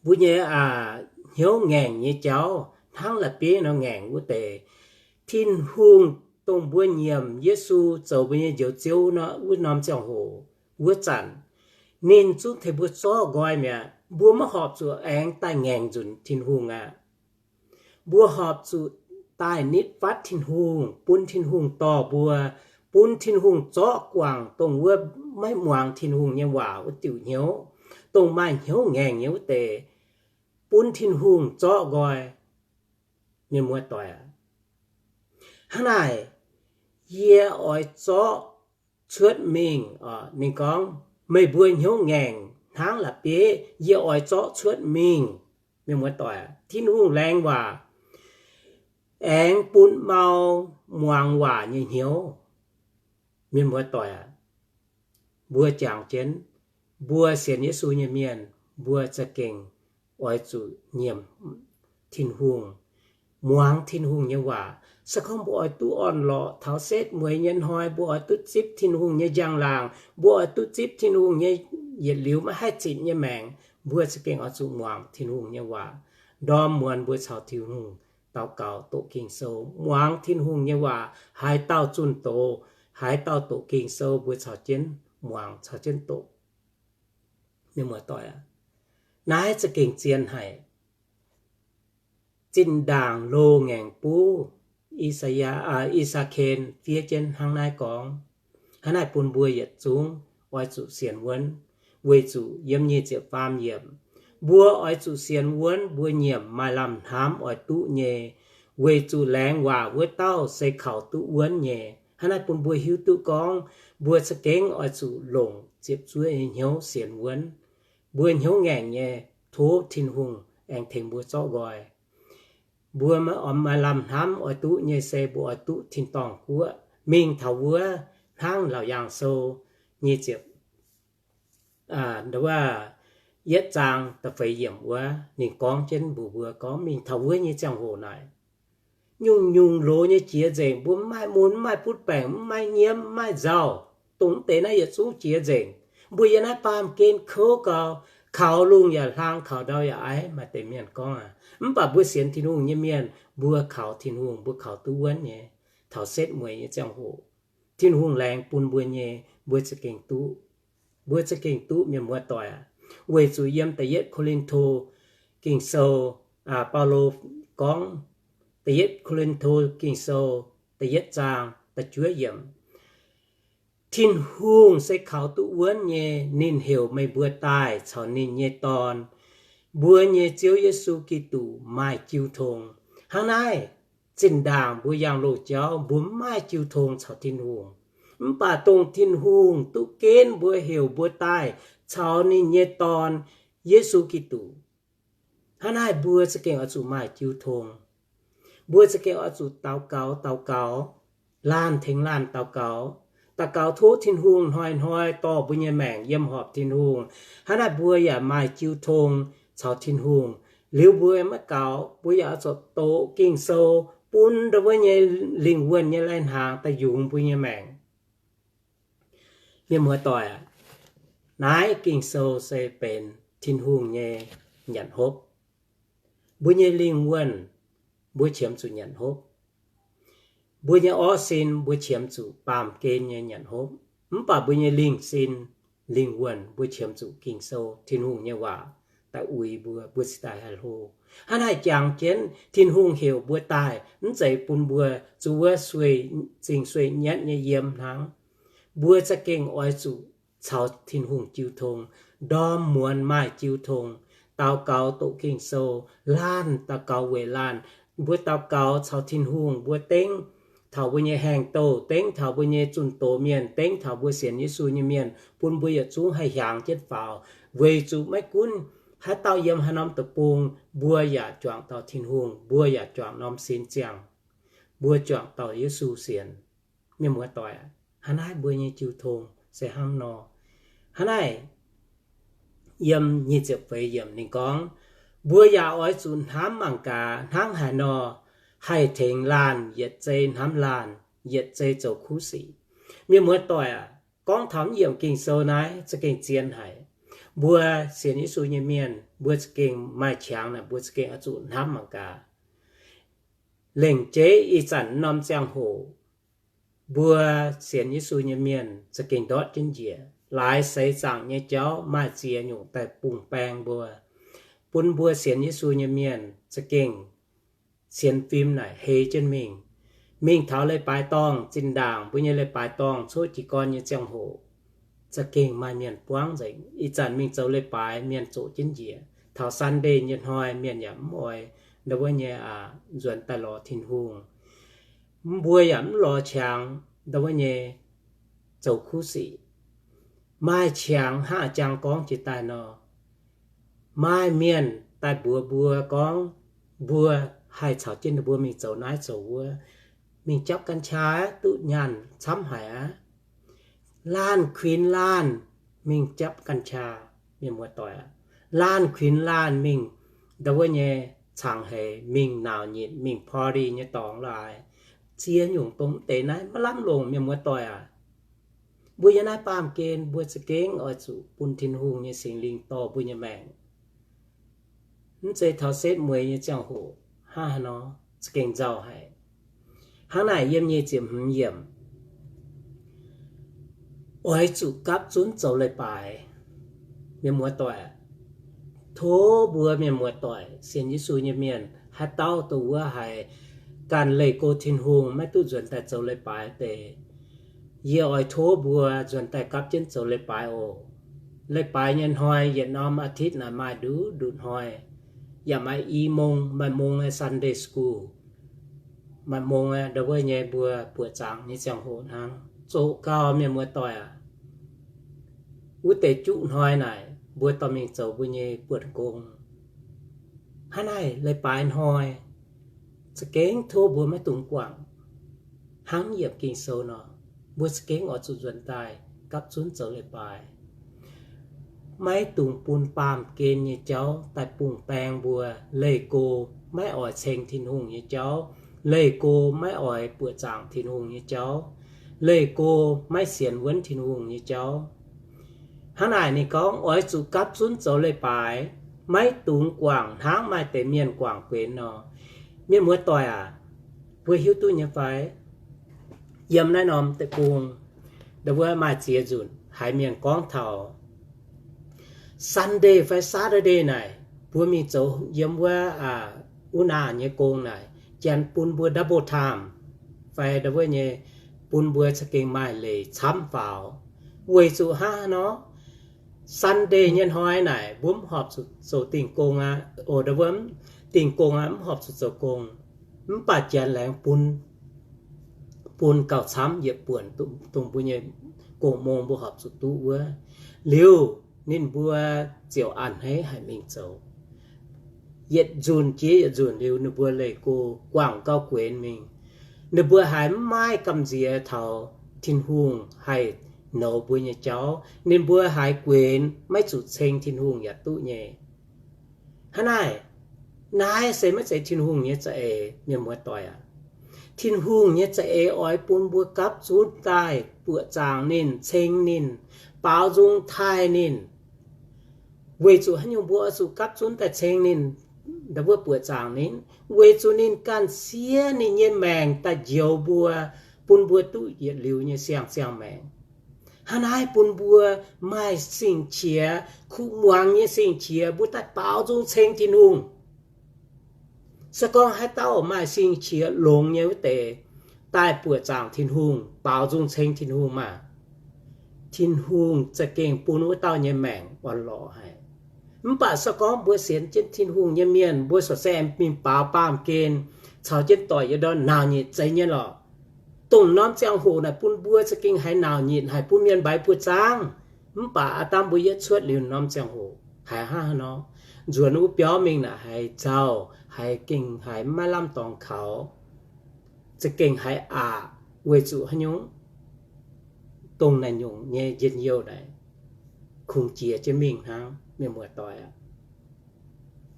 mbuo nyei, aa, hnyouv ngaengc nyei jauv hnangv la'bieiv nor ngaengc wuov deix, Tin-Hungh dongh mbuo nyiemc Yesu zoux mbuo nyei Njoux Ziouv nor, wuov norm ziangh hoc, wuov zanc, ninh zungv tengx mbuo zorqv nqoi mi'aqv. Mbuo maiv horpc zuqc aengx daaih ngaengc nzunc Tin-Hungh aqv. Mbuo horpc zuqc daaih nitv fatv Tin-Hungh, bun Tin-Hungh dorh mbuo, bun Tin-Hungh zorqv guangc dongh wuov maiv muangx Tin-Hungh nyei waac wuov diuc hnyouv, dongh maaih hnyouv ngaengc nyei wuov deix, bun Tin-Hungh zorqv nqoi. Mienh muoz-doic aac, hnangv naaic, yie oix zorqv cuotv mingh, ninh gorngv, meih mbuo hnyouv ngaengc hnangv la'bieiv, yie oix zorqv cuotv mingh. Mienh muoz-doic aac, Tin-Hungh laengz waac aengx bun mau muangx waac nyei hnyouv. Mienh muoz-doic aac, mbuo jangx jienv, mbuo sienx Yesu nyei mienh, mbuo za'gengh oix zuqc nyiemc Tin-Hungh, muangx Tin-Hungh nyei waac. Se gorngv mbuo oix duqv orn-lorqc taux setv mueiz nyei hnoi, mbuo oix duqv zipv Tin-Hungh nyei njang-laangc, mbuo oix duqv zipv Tin-Hungh nyei yietc liuz maiv haih zinc nyei maengc, mbuo za'gengh oix zuqc muangx Tin-Hungh nyei waac. Ndorm muonz mbuo caux Tin-Hungh daux gaux doqc Ging-Sou, muangx Tin-Hungh nyei waac. Haaix dauh zunh doz, haaix dauh doqc Ging-Sou, mbuo caux jienv muangx, caux jienv doqc. Mienh muoz-doic aac, naaiv za'gengh zien haic. Zinh ndaangc loz-ngaengc buv, I^saa^yaa, aa, I^saa^ken fiev jienv hnangv naaiv gorngv. Hnangv naaic bun mbuo yietc zungv oix zuqc sienx wuonv, weic zuqc yiem nyic ziepc faam yiemc, mbuo oix zuqc sienx wuonv mbuo nyiemc maaih lamh hnamv oix duqv nyei, weic zuqc laengz waac wuov dauh se kaux duqv wuonv nyei. Hnangv naaiv bun mbuo hiuv duqv gorngv mbuo za'gengh oix zuqc longc ziepc zuoqv nyei hnyouv sienx wuonv. Mbuo hnyouv ngaengc nyei, tov Tin-Hungh aengx tengx mbuo zorqv nqoi. Mbuo maiv maaih lamh hnamv oix duqv nyei se mbuo oix duqv tin-dorngh guoqv. Mingh taux wuov, hnangv Laauc Yaangh Sou nyic ziepc, aa, yietv zaang da'feix yiemc wuov, ninh gorngv jienv mbuox mbuo gorngv mingh taux wuov nyei ziangh hoc naaic, nyungc-nyungc loz nyei jiex nzengc, mbuo mv maaih mun, mv maaih butv baengc, mv maaih nyiemv, mv maaih nzauh, dongh deix naaiv yietc zungv jiex nzengc. Mbuo yiem naaiv baamh gen kouv gau, kaux lungh yaac hlang, kaux ndau yaac aiv, maaih deix mienh gorngv aqv. Mv baac mbuo sienx Tin-Hungh nyei mienh, mbuo kaux Tin-Hungh, mbuo kaux duqv wuonv nyei. Taux setv mueiz nyei ziangh hoc, Tin-Hungh laengz bun mbuo nyei, mbuo za'gengh duqv. Mbuo za'gengh duqv, mienh muoz-doic aac. Weic zuqc yiem da'yietv Ko^lin^to Ging-Sou, aa, Baulo gorngv, da'yietv Ko^lin^to Ging-Sou da'yietv zaang da'juov yiemc, Tin-Hungh se kaux duqv wuonv nyei, ninh heuc meih mbuo daaih caux ninh nyei Dorn, mbuo nyei Ziouv Yesu Giduc, maaih jiu tong. Hnangv naaiv, zinh ndaangc mbuo yangh loz-jauv mbuo mv maaih jiu tong caux Tin-Hungh. Mv baac dongh Tin-Hungh duqv genv mbuo, heuc mbuo daaih caux ninh nyei Dorn, Yesu Giduc, hnangv naaiv mbuo za'gengh oix zuqc maaih jiu tong. Mbuo za'gengh oix zuqc daux gaux, daux gaux, laanh tengx laanh daux gaux. Daux gaux tov Tin-Hungh hnoi-hnoi dorh mbuo nyei maengc yiem horpc Tin-Hungh. Hnangv naaiv mbuo yaac maaih jiu tong caux Tin-Hungh. Liuz mbuo maiv gaux, mbuo yaac oix zuqc doqc Ging-Sou bun ndau wuov nyei lingh wuonh nyei lai-hnaangx daaih yungz mbuo nyei maengc. Mienh muoz-doic aac, naaiv Ging-Sou se benx Tin-Hungh nyei nyanc hopv. Mbuo nyei lingh wuonh, mbuo qiemx zuqc nyanc hopv. Mbuo nyei orv sin, mbuo qiemx zuqc baamh gen nyei nyanc hopv. Mv baac mbuo nyei lingh sin, lingh wuonh, mbuo qiemx zuqc Ging-Sou, Tin-Hungh nyei waac daaih uix mbuo, mbuo cingx daaih haih hlo. Hnangv naaiv jangx jienv Tin-Hungh heuc mbuo daaih, mv zeiz bun mbuo zuov wuov sueih, zingh sueih nyatv nyei yiem hnangv. Mbuo za'gengh oix zuqc caux Tin-Hungh jiu tong, ndorm muonz maaih jiu tong, daux gaux doqc Ging-Sou, laanh daux gaux weic laanh. Mbuo daux gaux caux Tin-Hungh, mbuo dengv taux mbuo nyei haengh douh, dengv taux mbuo nyei zunh doz mienh, dengv taux mbuo sienx Yesu nyei mienh, bun mbuo yietc zungv haih hiaangx jienv faaux. Weic zuqc maiv gunv haaix dauh yiem haaix norm deic-bung, mbuo yaac juangc dauh Tin-Hungh, mbuo yaac juangc norm sin ziangh, mbuo juangc dauh Yesu sienx. Mienh muoz-doic aac, hnangv naaiv mbuo nyei jiu tong se hnangv nor. Hnangv naaiv yiem nyic ziepc feix yiemc ninh gorngv, mbuo yaac oix zuqc hnamv mangc gaax hnangv haaix nor haih tengx laanh yietc zei hnamv laanh, yietc zei zoux kuv sic. Mienh muoz-doic aac, gorngv taux mv yiemc Ging-Sou naaiv za'gengh zien haic. Mbuo sienx Yesu nyei mienh, mbuo za'gengh maaih qangx naaic, mbuo za'gengh oix zuqc hnamv mangc gaax. Lengc jeiv ih zanc norm ziangh hoc, mbuo sienx Yesu nyei mienh za'gengh ndortv jienv njiec. Laaix seix zaangc nyei jauv maaih ziex nyungc daaih bungx baeng mbuo, bun mbuo sienx Yesu nyei mienh za'gengh sienx fim naaic hei jienv mingh. Mingh taux leiz-baaix dorngh, zinh ndaangc mbuo nyei leiz-baaix dorngh cuotv jiez gorn nyei ziangh hoc, za'gengh maaih mienh buangv nzengc. Ih zanc mingh zoux leiz-baaix, mienh zoqc jienv njiec. Taux Sunday nyei hnoi mienh yaac mv oix ndau wuov nyei aqc nzuonx daaih lorz Tin-Hungh. Mbuo yaac mv lorz qangx ndau wuov nyei zoux kuv sic. Maaih qangx hnangv a'jang gorngv jiex daaih nor, maaih mienh daaih mbuox mbuo gorngv, mbuo haih caux jienv ninh mbuo mingh zoux naaiv zoux wuov, mingh japv กัญชา duqv nyaanh camv haic aqv. Laanh kuinx laanh mingh japv กัญชา, mienh muoz-doic aac. Laanh kuinx laanh mingh ndau wuov nyei cangx heix, mingh nauc nyitc, mingh party nyei dorngx laaix. Ziex nyungc dongh mv deix naaiv maiv lamh longc, mienh muoz-doic aac. Mbuo yiem naaiv baamh gen mbuo za'gengh oix zuqc bun Tin-Hungh nyei Singx Lingh dorh mbuo nyei maengc. Mv zeiz taux setv mueiz nyei ziangh hoc hnangv haaix nor, za'gengh nzauh haic. Hnangv naaic yiem nyic ziepc hmz yiemc, oix zuqc gapv zunv zoux leiz-baaix. Mienh muoz-doic, tov mbuo mienh muoz-doic sienx Yesu nyei mienh, haaix dauh dongh wuov haiz ganh leih go Tin-Hungh maiv duqv nzuonx daaih zoux leiz-baaix deix, yie oix tov mbuo nzuonx daaih gapv jienv zoux leiz-baaix oc. Leiz-baaix nyei hnoi yietc norm อาทิตย์ naaic maaih nduqc nduqc hnoi, yaac maaih i mong, maaih mong aeqv, Sunday school, maaih mong aeqv, ndau wuov nyei mbuo buoqc zaangc nyei ziangh hoc hnangv. Zoqc gau, mienh muoz-doic aac, wuov deix juqv hnoi naaic mbuo dorh mingh zoux mbuo nyei buonc gong. Hnangv naaic leiz-baaix hnoi, za'gengh tov mbuo maiv dungx guangc. Hnangv yiemc Ging-Sou nor, mbuo za'gengh oix zuqc nzuonx daaih gapv zunv zoux leiz-baaix. Maiv dungx bun baamh gen nyei jauv daaih bungx baeng mbuo, leih go maiv oix ceng Tin-Hungh nyei jauv, leih go maiv oix buoqc zaangc Tin-Hungh nyei jauv, leih go maiv sienx wuonv Tin-Hungh nyei jauv. Hnangv naaic ninh gorngv oix zuqc gapv zunv zoux leiz-baaix, maiv dungx guangc hnangv maaih deix mienh guangc guenx nor. Mienh muoz-doic aac, mbuo hiuv duqv nyei fai? Yiem naaiv norm deic-bung, ndau wuov maaih ziex nzunc haiz mienh gorngv taux Sunday fai Saturday naaic, mbuo mingh zoux yiem wuov, aa, wuov naaic nyei gong naaic, janx bun mbuo double time, fai ndau wuov nyei, bun mbuo za'gengh maaih leiz camv faaux. Weic zuqc hnangv haaix nor, Sunday nyei hnoi naaic mbuo mv horpc zuqc zoux dingh gong aqv, o, ndau wuov dingh gong aqv, mv horpc zuqc zoux gong. Mv baac janx laengz bun, bun gauh camv yietc buonc dongh mbuo nyei gong-mong mbuo horpc zuqc duqv wuov. Liuz ninh mbuo ziouc a'hneiv haic mingh zoux. Yietc nzunc jiex yietc nzunc liuz, ninh mbuo leih go guangc gauh guenx mingh. Ninh mbuo haiz mv maaih gamh nziex taux Tin-Hungh haih nouz mbuo nyei jauv. Ninh mbuo haiz guenx maiv zuqc ceng Tin-Hungh yaac duqv nyei. Hnangv naaic, Naaiv se maiv zeiz Tin-Hungh nyei za'eix, mienh muoz-doic aac. Tin-Hungh nyei za'eix oix bun mbuo gapv zunv daaih buoqc zaangc ninh, ceng ninh, baaux nzung taaih ninh. Weic zuqc haaix nyungc mbuo oix zuqc gapv zunv daaih ceng ninh, ndau wuov buoqc zaangc ninh? Weic zuqc ninh ganh siev ninh nyei maengc daaih njoux mbuo, bun mbuo duqv yietc liuz nyei siang-siang maengc. Hnangv naaiv bun mbuo maaih sing-qiex, kuv muangx nyei sing-qiex, mbuo daaih baaux nzung ceng Tin-Hungh. Se gorngv haaix dauh maaih sing-qiex longx nyei wuov deix, daaih buoqc zaangc Tin-Hungh, baaux nzung ceng Tin-Hungh maah, Tin-Hungh za'gengh bun wuov dauh nyei maengc orn-lorqc haic. Mv baac se gorngv mbuo sienx jienv Tin-Hungh nyei mienh, mbuo sortv se mingh baaux baamh gen caux jienv doic yiem ndorn, nauc nyitc zeiz nyei lorqc. Dongh norm ziangh hoc naaic bun mbuo za'gengh haiz nauc nyitc, haiz bun mienh mbaix buoz-zaangv. Mv baac aav dangh mbuo yietv cuotv liuz norm ziangh hoc haiz hnangv haaix nor, nzuonx wuov biauv mingh naaic haiz nzauh, haiz gengh haiz maiv lamh dorngx kaux, za'gengh haiz aqc. Weic zuqc haaix nyungc? Dongh naaic nyungc nyei njien-youh naaic kungx jiex jienv mingh hnangv, mienh muoz-doic aac.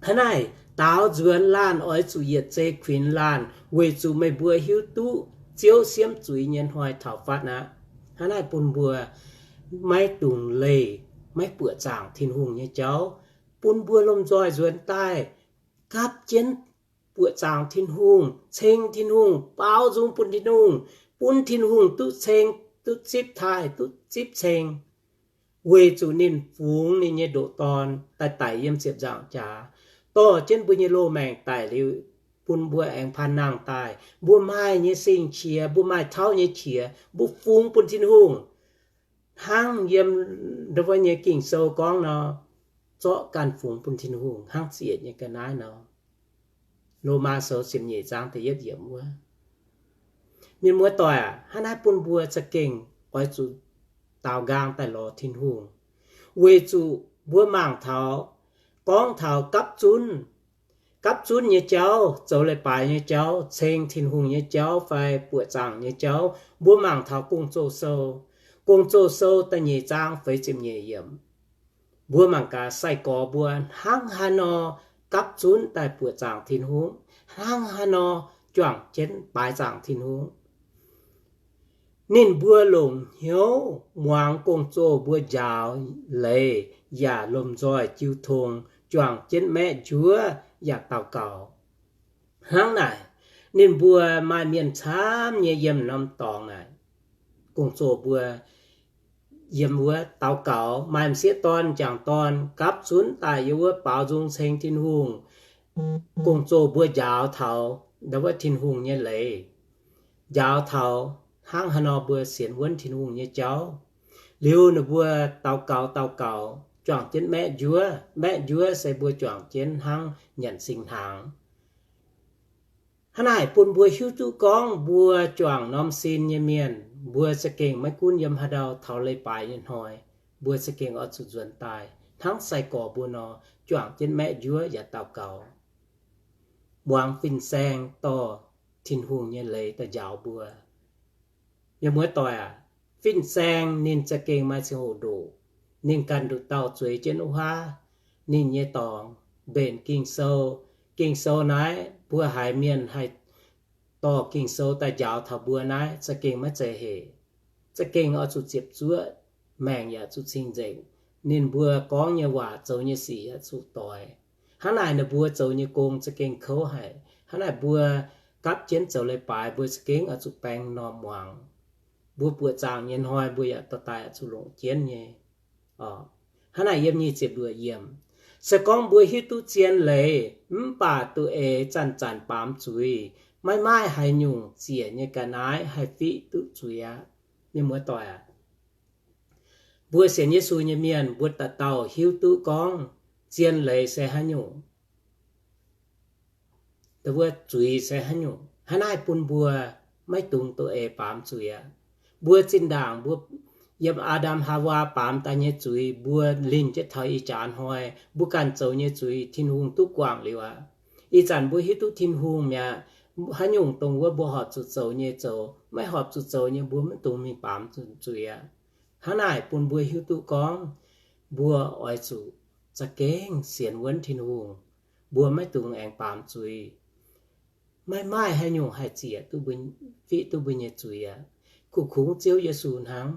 Hnangv naaic, daaux nzuonx laanh oix zuqc yietc zei kuinx laanh, weic zuqc meih mbuo hiuv duqv Ziouv siemv zuiz nyei hnoi taux fatv aqv. Hnangv naaic bun mbuo maiv dungx leih, maiv buoqc zaangc Tin-Hungh nyei jauv, bun mbuo lomh nzoih nzuonx daaih gapv jienv buoqc zaangc Tin-Hungh, ceng Tin-Hungh, baaux nzung bun Tin-Hungh, bun Tin-Hungh duqv ceng, duqv zipv taaih, duqv zipv ceng. Weic zuqc ninh fungx ninh nyei ndoqc Dorn daaih daic yiem ziepc nzaangc jaax, dorh jienv mbuo nyei loz-maengc daic liuz, bun mbuo aengx paan nangh daaih. Mbuo maaih nyei sing-qiex, mbuo maaih tauv nyei qiex, mbuo fungx bun Tin-Hungh. Hnangv yiem ndau wuov nyei Ging-Sou gorngv nor, zorqv ganh fungx bun Tin-Hungh hnangv ziec nyei ga'naaiv nor. Lomaa Sou ziepc nyeic zaang da'yietv yiemc wuov. Mienh muoz-doic aac, hnangv naaiv bun mbuo za'gengh oix zuqc daaux nqaang daaih lorz Tin-Hungh, weic zuqc mbuo mangc taux, gorngv taux gapv zunv, gapv zunv nyei jauv, zoux leiz-baaix nyei jauv, ceng Tin-Hungh nyei jauv fai buoqc zaangc nyei jauv, mbuo mangc taux Gong-Zoh Sou, Gong-Zoh Sou da'nyeic zaang feix ziepc nyeic yiemc. Mbuo mangc gaax sai-gorx mbuo hnangv haaix nor gapv zunv daaih buoqc zaangc Tin-Hungh, hnangv haaix nor juangc jienv baaix zaangc Tin-Hungh. Ninh mbuo longc hnyouv muangx gong-zoh mbuo njaaux leiz yaac lomh nzoih jiu tong, juangc jienv maeqv njuov yaac daux gaux. Hnangv naaic, ninh mbuo maaih mienh camv nyei yiem norm dorngx naaic, gong-zoh mbuo yiem wuov daux gaux, maaih m'sieqv dorn m'jangc dorn gapv zunv daaih yiem wuov baaux nzung ceng Tin-Hungh. Gong-zoh mbuo njaaux taux ndau wuov Tin-Hungh nyei leiz, njaaux taux hnangv haaix nor mbuo sienx wuonv Tin-Hungh nyei jauv. Liuz ninh mbuo daux gaux daux gaux, juangc jienv maeqv njuov. Maeqv njuov se mbuo juangc jienv hnangv nyanc singx hnaangx. Hnangv naaic bun mbuo hiuv duqv gorngv mbuo juangc norm sin nyei mienh, mbuo za'gengh maiv gunv yiem haaix ndau taux leiz-baaix nyei hnoi, mbuo za'gengh oix zuqc nzuonx daaih hnangv sai-gorx mbuo nor, juangc jienv maeqv njuov yaac daux gaux, muangx fin-saeng dorh Tin-Hungh nyei leiz daaih njaaux mbuo. Mienh muoz-doic aac, fin-saeng ninh za'gengh maaih ziangh hoc ndoqc. Ninh ganh nduqc dauh zueiz jienv wuov haav, ninh nyei dorngx mbenc Ging-Sou. Ging-Sou naaiv mbuo haiz mienh haih dorh Ging-Sou daaih njaaux taux mbuo naaiv za'gengh maiv zeiz hec. Za'gengh oix zuqc ziepc zuoqv, maengc yaac zuqc cing-nzengc. Ninh mbuo gorngv nyei waac, zoux nyei sic yaac zuqc doix. Hnangv naaic ninh mbuo zoux nyei gong za'gengh kouv haic. Hnangv naaic mbuo gapv jienv zoux leiz-baaix mbuo za'gengh oix zuqc baeng norm muangx. Mbuo buoqc zaangc nyei hnoi mbuo yaac dorh daaih oix zuqc longc jienv nyei. Hnangv naaic yiem nyic ziepc luoqc yiemc, se gorngv mbuo hiuv duqv zien leiz mv baac duqv eix zanc-zanc baamz zuiz, maiv maaih haaix nyungc ziec nyei ga'naaiv haih fiqv duqv zuiz aqv. Mienh muoz-doic aac, mbuo sienx Yesu nyei mienh mbuo dauh dauh hiuv duqv gorngv zien leiz se haaix nyungc, wuov zuiz se haaix nyungc. Hnangv naaiv bun mbuo maiv dungx duqv eix baamz zuiz aqv. Mbuo zinh ndaangc mbuo yiem Aa^ndam Haawaa baamz daaih nyei zuiz, mbuo linh jienv taux ih jaax hnoi mbuo ganh zoux nyei zuiz Tin-Hungh duqv guangc liuz aqv. Ih zanc mbuo hiuv duqv Tin-Hungh mi'aqv. Haaix nyungc dongh wuov mbuo horpc zuqc zoux nyei zoux, maiv horpc zuqc zoux nyei mbuo maiv dungx mingh baamz zuiz aqv. Hnangv naaic bun mbuo hiuv duqv gorngv mbuo oix zuqc za'gengh sienx wuonv Tin-Hungh. Mbuo maiv dungx aengx baamz zuiz. Maiv maaih haaix nyungc haih ziec duqv mbuo, fiqv duqv mbuo nyei zuiz aqv. Kuv kungx Ziouv Yesu hnangv.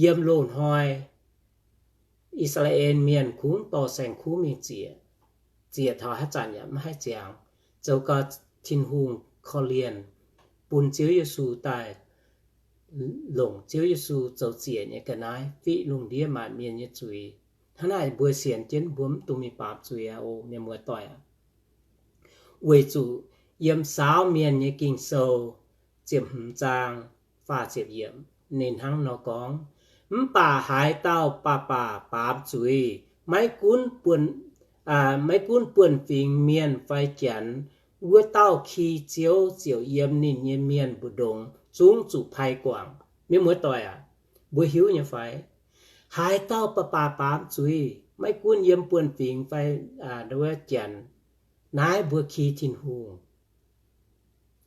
Yiem loz-hnoi I^saa^laa^en Mienh kungx dorh saeng-kuv mingh ziec. Ziec taux haaix zanc yaac maiv haih ziangx. Zoux gau Tin-Hungh korv-lienh, bun Ziouv Yesu daaih longc Ziouv Yesu zoux ziec nyei ga'naaiv fiqv lungh ndiev maanc mienh nyei zuiz. Hnangv naaic mbuo sienx jienv mbuo mv dungx mingh baamz zuiz aqv oc, mienh muoz-doic aac. Weic zuqc yiem Saauv Mienh nyei Ging-Sou ziepc hmz zaang faah ziepc yiemc ninh hnangv nor gorngv, Mv baac haaix dauh baac baac baamz zuiz, maiv gunv buonv, maiv gunv buonv-fingx mienh fai janx, wuov dauh ki Ziouv ziouc yiem ninh nyei mienh mbu'ndongx zungv zuqc pai guangc. Mienh muoz-doic aac, mbuo hiuv nyei fai? Haaix dauh baac baac baamz zuiz, maiv gunv yiem buonv-fingx fai wuov janx, naaiv mbuo ki Tin-Hungh.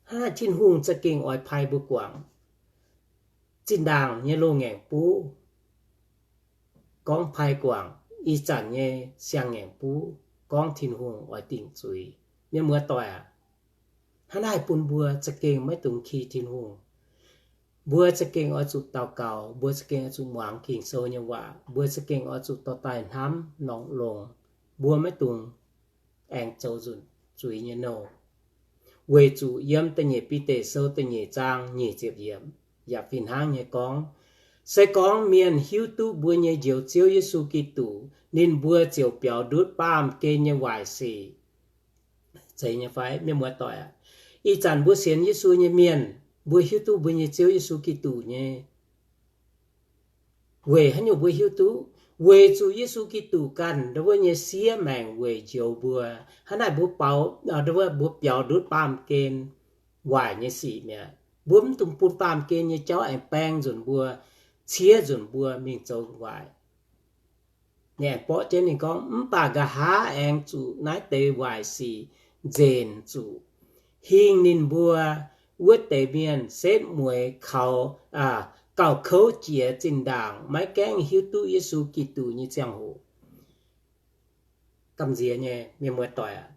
Hnangv naaic Tin-Hungh za'gengh oix pai mbuo guangc. Zinh ndaangc nyei loz-ngaengc buv gorngv pai guangc, ih zanc nyei siang-ngaengc buv gorngv Tin-Hungh oix dingc zuiz. Mienh muoz-doic aac, hnangv naaic bun mbuo za'gengh maiv dungx ki Tin-Hungh. Mbuo za'gengh oix zuqc daux gaux, mbuo za'gengh oix zuqc muangx Ging-Sou nyei waac, mbuo za'gengh oix zuqc dorh daaih hnamv longx longx. Mbuo maiv dungx aengx zoux nzunc zuiz nyei nouh. Weic zuqc yiem da'nyeic Bide Sou da'nyeic zaang nyic ziepc yiemc yaac fih hnangv nyei gorngv, Se gorngv mienh hiuv duqv mbuo nyei Njoux Ziouv Yesu Giduc, ninh mbuo ziouc biaux ndutv baamh gen nyei waaic sic. Zeiz nyei fai, mienh muoz-doic aac? Ih zanc mbuo sienx Yesu nyei mienh, mbuo hiuv duqv mbuo nyei Ziouv Yesu Giduc nyei. Weic haaix nyungc mbuo hiuv duqv? Weic zuqc Yesu Giduc ganh ndau wuov nyei siev maengc weic njoux mbuo. Hnangv naaic mbuo, mbuo biaux ndutv baamh gen waaic nyei sic mi'aqv. Mbuo mv dungx bun baamh gen nyei jauv aengx baeng nzunc mbuo, ciev nzunc mbuo mingh zoux waaic. Ninh aengx borqv jienv ninh gorngv, Mv baac nqa'haav aengx zuqc naaiv deix waaic sic nzenc zuqc, hingh ninh mbuo wuov deix mienh setv mueiz kaux, gauh kouv jiex zinh ndaangc maiv gaengh hiuv duqv Yesu Giduc nyei ziangh hoc. Gamh nziex nyei mienh muoz-doic aac,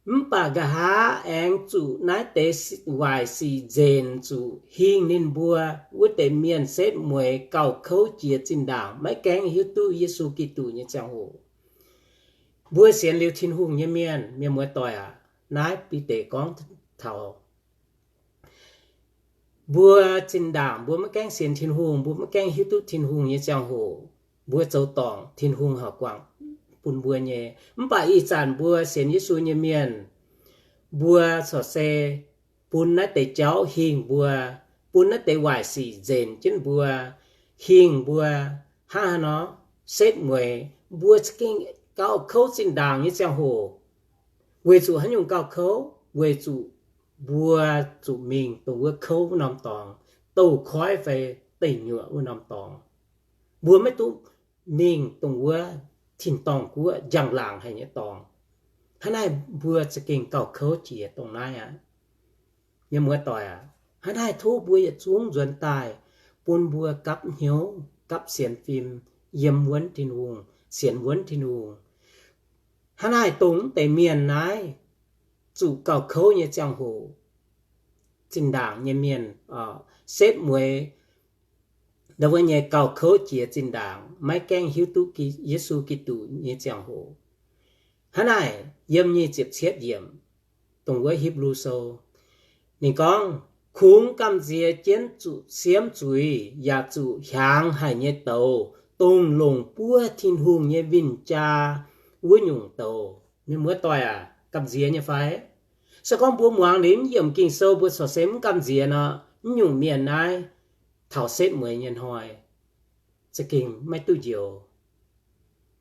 mv baac nqa'haav aengx zuqc naaiv deix waaic sic nzenc zuqc, hingh ninh mbuo wuov deix mienh setv mueiz gauh kouv jiex zinh ndaangc maiv gaengh hiuv duqv Yesu Giduc nyei ziangh hoc. Mbuo sienx liuz Tin-Hungh nyei mienh, mienh muoz-doic aac, naaiv Bide gorngv taux mbuo zinh ndaangc mbuo maiv gaengh sienx Tin-Hungh, mbuo maiv gaengh hiuv duqv Tin-Hungh nyei ziangh hoc, mbuo zoux dorngc Tin-Hungh haic guangc bun mbuo nyei. Mv baac ih zanc mbuo sienx Yesu nyei mienh, mbuo corc se bun naaiv deix jauv hingh mbuo, bun naaiv deix waaic sic nzenc jienv mbuo, hingh mbuo hnangv haaix nor, setv mueiz, mbuo za'gengh gauh kouv zinh ndaangc nyei ziangh hoc. Weic zuqc haaix nyungc gauh kouv? Weic zuqc mbuo zuqc mingh dongh wuov kouv wuov norm dorngx, douz-koiv fai deic nyuoqc wuov norm dorngx. Mbuo maiv duqv mingh dongh wuov tin-dorngh guoqv njang-laangc haic nyei dorngx. Hnangv naaiv mbuo za'gengh gauh kouv jiex dongh naaiv aqv. Mienh muoz-doic aac, hnangv naaiv tov mbuo yietc zungv nzuonx daaih bun mbuo gapv hnyouv, gapv sienx fim, yiem wuonv Tin-Hungh, sienx wuonv Tin-Hungh. Hnangv naaiv dongh mv deix mienh naaiv zuqc gauh kouv nyei ziangh hoc, zinh ndaangc nyei mienh setv mueiz, ndau wuov nyei gauh kouv jiex zinh ndaangc maiv gaengh hiuv duqv Yesu Giduc nyei ziangh hoc. Hnangv naaic yiem nyic ziepc cietv yiemc, dongh wuov Hipv^lu Sou, ninh gorngv, Kungx gamh nziex jienv zuqc siemv zuiz yaac zuqc hiaangx haic nyei douz, dongh longc buov Tin-Hungh nyei win-jaa wuov nyungc douz. Mienh muoz-doic aac, gamh nziex nyei fai? Se gorngv mbuo muangx liuz mv yiemc Ging-Sou mbuo corc se mv gamh nziex nor, mv nyungc mienh naaiv taux setv mueiz nyei hnoi za'gengh maiv duqv njoux.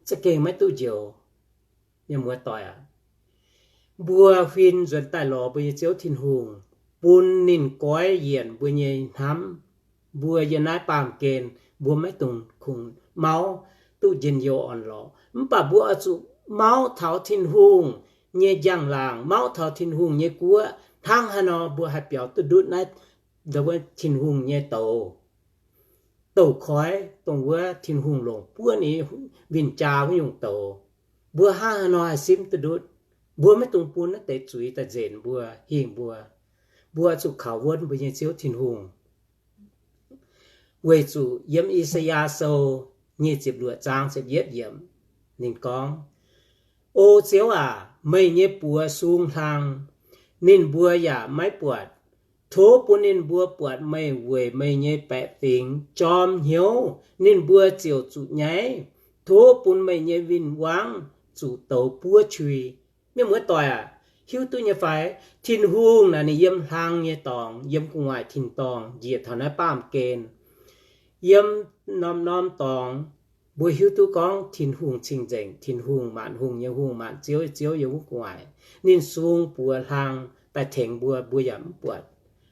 Za'gengh maiv duqv njoux. Mienh muoz-doic aac, mbuo huin nzuonx daaih lorz mbuo nyei Ziouv Tin-Hungh, bun ninh goiv yienc mbuo nyei hnamv. Mbuo yiem naaiv baamh gen, mbuo maiv dungx kungx mauv duqv njien-youh orn-lorqc. Mv baac mbuo oix zuqc mauv taux Tin-Hungh nyei njang-laangc, mauv taux Tin-Hungh nyei guoqv. Hnangv haaix nor mbuo haih biaux duqv ndutv naaiv, ndau wuov Tin-Hungh nyei douz, douz-koiv, dongh wuov Tin-Hungh longc buov ninh win-jaa wuov nyungc douz. Mbuo hnangv haaix nor haih simv duqv ndutv? Mbuo maiv dungx bun naaiv deix zuiz daaih nzenc mbuo, hingh mbuo. Mbuo zuqc kaux wuonv mbuo nyei Ziouv Tin-Hungh. Weic zuqc yiem I^saa^yaa Sou nyic ziepc luoqc zaang ziepc yietv yiemc, ninh gorngv, O Ziouv aac, meih nyei buoz sung hlang, ninh mbuo yaac maiv buatc. Tov bun ninh mbuo buatc meih weic meih nyei baeqc fingx jorm hnyouv, ninh mbuo ziouc zuqc nyaiv. Tov bun meih nyei win-wangv zuqc douz buov qui. Mienh muoz-doic aac, hiuv duqv nyei fai? Tin-Hungh naaic ninh yiem hlang nyei dorngx, yiem gu'nguaaic tin-dorngh njiec taux naaiv baamh gen. Yiem norm-norm dorngx, mbuo hiuv duqv gorngv Tin-Hungh cing-nzengc, Tin-Hungh maanc hungh nyei Hungh, maanc ziouv nyei Ziouv yiem wuov gu'nguaaic. Ninh sung buoz hlang daaih tengx mbuo, mbuo yaac mv buatc.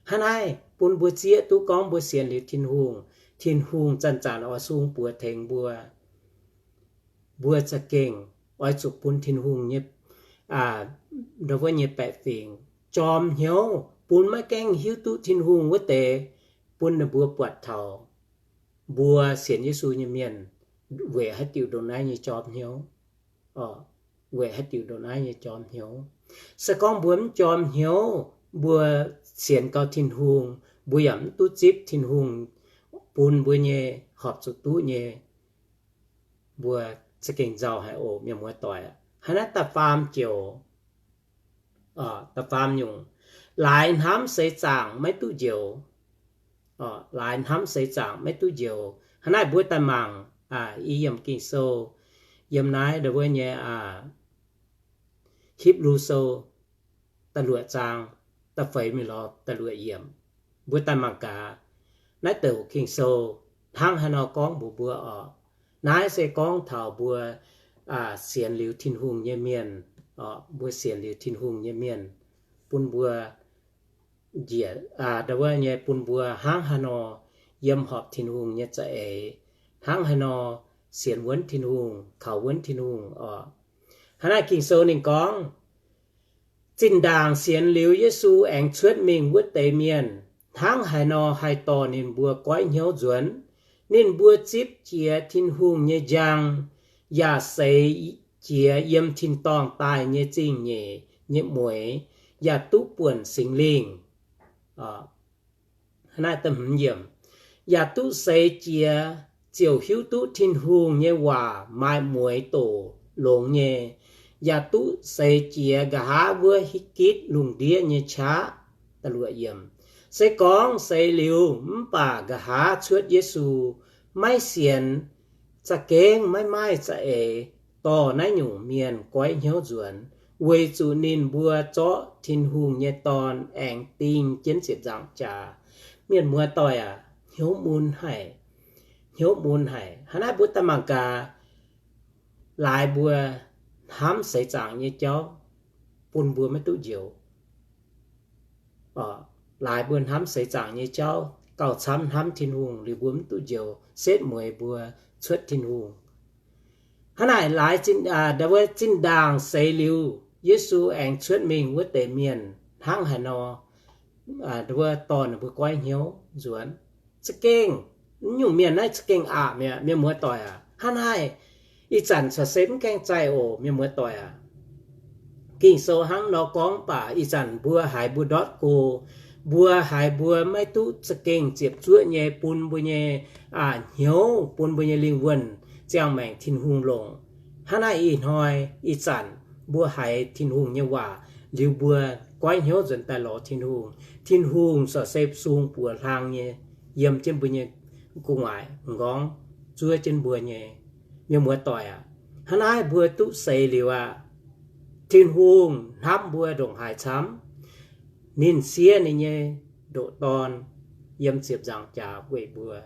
Hnangv naaiv bun mbuo zieqv duqv gorngv mbuo sienx liuz Tin-Hungh, Tin-Hungh zanc-zanc oix sung buoz tengx mbuo. Mbuo za'gengh oix zuqc bun Tin-Hungh nyei, aa, ndau wuov nyei baeqc fingx jorm hnyouv, bun maiv gaengh hiuv duqv Tin-Hungh wuov deix, bun ninh mbuo buatc taux mbuo sienx Yesu nyei mienh weic haaix diuc ndongc naaiv nyei jorm hnyouv. Weic haaix diuc ndongc naaiv nyei jorm hnyouv? Se gorngv mbuo mv jorm hnyouv, mbuo sienx gau Tin-Hungh, mbuo yaac mv duqv zipv Tin-Hungh bun mbuo nyei horpc zuqc duqv nyei. Mbuo za'gengh nzauh haic oc, mienh muoz-doic. Hnangv naaiv da'faam joux, da'faam nyungc, laaix hnamv seix zaangc maiv duqv njoux. Laaix hnamv seix zaangc maiv duqv njoux. Hnangv naaiv mbuo daaih mangc, i yiemc Ging-Sou, yiem naaiv ndau wuov nyei, Hipv^lu Sou, da'luoqc zaang, da'feix mingh lorz da'luoqc yiemc. Mbuo daaih mangc gaax, naaiv douc Ging-Sou hnangv haaix nor gorngv mbuox mbuo oc. Naaiv se gorngv taux mbuo sienx liuz Tin-Hungh nyei mienh, mbuo sienx liuz Tin-Hungh nyei mienh, bun mbuo njiec, ndau wuov nyei bun mbuo hnangv haaix nor yiem horpc Tin-Hungh nyei za'eix, hnangv haaix nor sienx wuonv Tin-Hungh, kaux wuonv Tin-Hungh oc. Hnangv naaiv Ging-Sou ninh gorngv, zinh ndaangc sienx liuz Yesu aengx cuotv mingh wuov deix mienh, hnangv haaix nor haih dorh ninh mbuo goiv hnyouv nzuonx? Ninh mbuo zipv jiez Tin-Hungh nyei njang, yaac seix jiez yiem tin-dorngh daaih nyei zingh nyeic nyei mueix, yaac duqv buonc Singx Lingh. Yaac duqv seix jiez ziouc hiuv duqv Tin-Hungh nyei waac maaih mueix doc longx nyei, yaac duqv seix jiez nqa'haav wuov hitv gitv lungh ndiev nyei qaqv. Se gorngv seix liuz mv baac nqa'haav cuotv Yesu, maiv sienx, za'gengh maiv maaih za'eix dorh naaiv nyungc mienh goiv hnyouv nzuonx, weic zuqc ninh mbuo zorqv Tin-Hungh nyei Dorn aengx ding jienv ziepc nzaangc jaax. Mienh muoz-doic aac, hnyouv mun haic. Hnyouv mun haic. Hnangv naaiv mbuo daaih mangc gaax, laaix mbuo hnamv seix zaangc nyei jauv bun mbuo maiv duqv njoux. Laaix mbuo hnamv seix zaangc nyei jauv gauh camv hnamv Tin-Hungh liuz mbuo mv duqv njoux, setv mueiz mbuo cuotv Tin-Hungh. Hnangv naaic laaix, ndau wuov zinh ndaangc seix liuz Yesu aengx cuotv mingh wuov deix mienh hnangv haaix nor, ndau wuov dorh ninh mbuo goiv hnyouv nzuonx. Za'gengh nyungc mienh naaiv za'gengh aqc mi'aqv, mienh muoz-doic aac. Hnangv naaiv ih zanc corc se mv gaengh zaih oc, mienh muoz-doic aac. Ging-Sou hnangv nor gorngv baac ih zanc mbuo haiz mbuo ndortv go, mbuo haiz mbuo maiv duqv za'gengh ziepc zuoqv nyei bun mbuo nyei hnyouv, bun mbuo nyei lingh wuonh ziangh maengc Tin-Hungh longc. Hnangv naaiv ih hnoi ih zanc mbuo haiz Tin-Hungh nyei waac liuz mbuo goiv hnyouv nzuonx daaih lorz Tin-Hungh. Tin-Hungh corc se sung buoz hlang nyei yiem jienv mbuo nyei gu'nguaaic m'nqorngv zuov jienv mbuo nyei. Mienh muoz-doic aac, hnangv naaiv mbuo duqv seix liuz aqv, Tin-Hungh hnamv mbuo ndongc haaix camv? Ninh siev ninh nyei ndoqc Dorn yiem ziepc nzaangc jaax weic mbuo.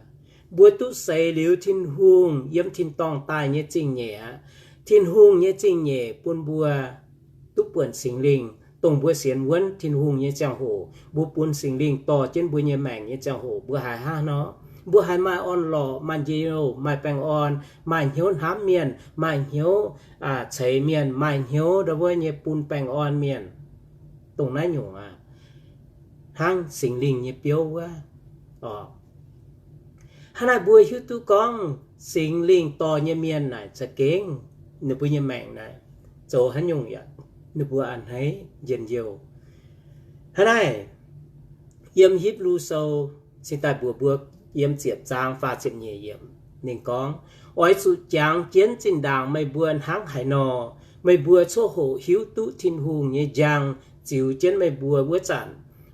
Mbuo duqv seix liuz Tin-Hungh yiem tin-dorngh daaih nyei zingh nyeic aqv. Tin-Hungh nyei zingh nyeic bun mbuo duqv buonc Singx Lingh, dongh mbuo sienx wuonv Tin-Hungh nyei ziangh hoc, mbuo bun Singx Lingh dorh jienv mbuo nyei maengc nyei ziangh hoc, mbuo haiz hnangv nor, mbuo haiz maaih orn-lorqc, maaih njien-youh, maaih baengh orn, maaih hnyouv hnamv mienh, maaih hnyouv ceix mienh, maaih hnyouv ndau wuov nyei bun baengh orn mienh. Dongh naaiv nyungc aqv, hnangv Singx Lingh nyei biouv wuov. Hnangv naaiv mbuo hiuv duqv gorngv Singx Lingh dorh nyei mienh naaic za'gengh ninh mbuo nyei maengc naaic zoux haaix nyungc yaac ninh mbuo a'hneiv njien-youh. Hnangv naaiv, yiem Hipv^lu Sou cingx daaih mbuox mbuo, yiem ziepc zaang faah ziepc nyeic yiemc, ninh gorngv, Oix zuqc jangx jienv zinh ndaangc meih mbuo hnangv haaix nor, meih mbuo coqv hoqc hiuv duqv Tin-Hungh nyei njang ziux jienv meih mbuo wuov zanc,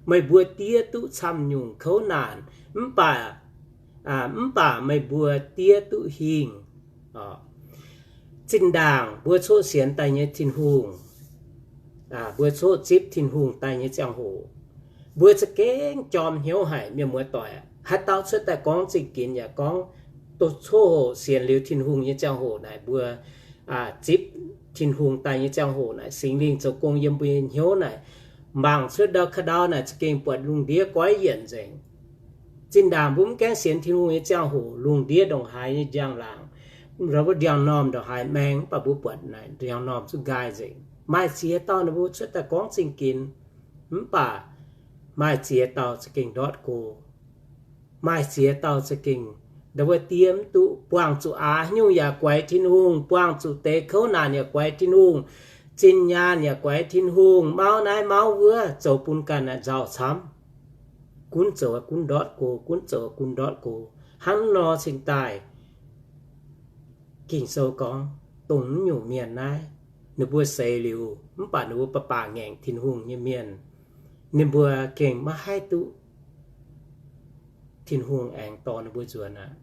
meih mbuo diev duqv camv nyungc kouv naanc, mv baac mv baac meih mbuo diev duqv hingh. Zinh ndaangc mbuo coqv sienx daaih nyei Tin-Hungh, mbuo coqv zipv Tin-Hungh daaih nyei ziangh hoc, mbuo za'gengh jorm hnyouv haic, mienh muoz-doic. Haaix dauh cuotv daaih gorngv zingh ginx yaac gorngv, coqv hoqc sienx liuz Tin-Hungh nyei ziangh hoc naaic, mbuo zipv Tin-Hungh daaih nyei ziangh hoc naaic, Singx Lingh zoux gong yiem mbuo nyei hnyouv naaic, mangc cuotv ndau ka'ndau naaic za'gengh buatc lungh ndiev goiv yienc nzengc. Zinh ndaangc mbuo mv gaengh sienx Tin-Hungh nyei ziangh hoc, lungh ndiev ndongc haaix nyei njang-laangc, ndiangx-normh ndongc haaix maeng, mv baac mbuo buatc naaic ndiangx-normh zungv nqaai nzengc. Maaih ziex dauh ninh mbuo cuotv daaih gorngv zingh ginx, mv baac maaih ziex dauh za'gengh ndortv go. Maaih ziex dauh za'gengh ndau wuov diev mv duqv, buangh zuqc aax nyungc yaac guaix Tin-Hungh, buangh zuqc deix kouv naanc yaac guaix Tin-Hungh, zinh nyaanh yaac guaix Tin-Hungh, mauv naaiv mauv wuov, zoux bun ganh nzauh camv. Gunv zoux gunv ndortv go, gunv zoux gunv ndortv go. Hnangv nor cingx daaih Ging-Sou gorngv, dongh naaiv nyungc mienh naaiv, ninh mbuo seix liuz mv baac ninh mbuo baac baac ngaengc Tin-Hungh nyei mienh, ninh mbuo gengh maiv haih duqv Tin-Hungh aengx dorh ninh mbuo nzuonx aqv.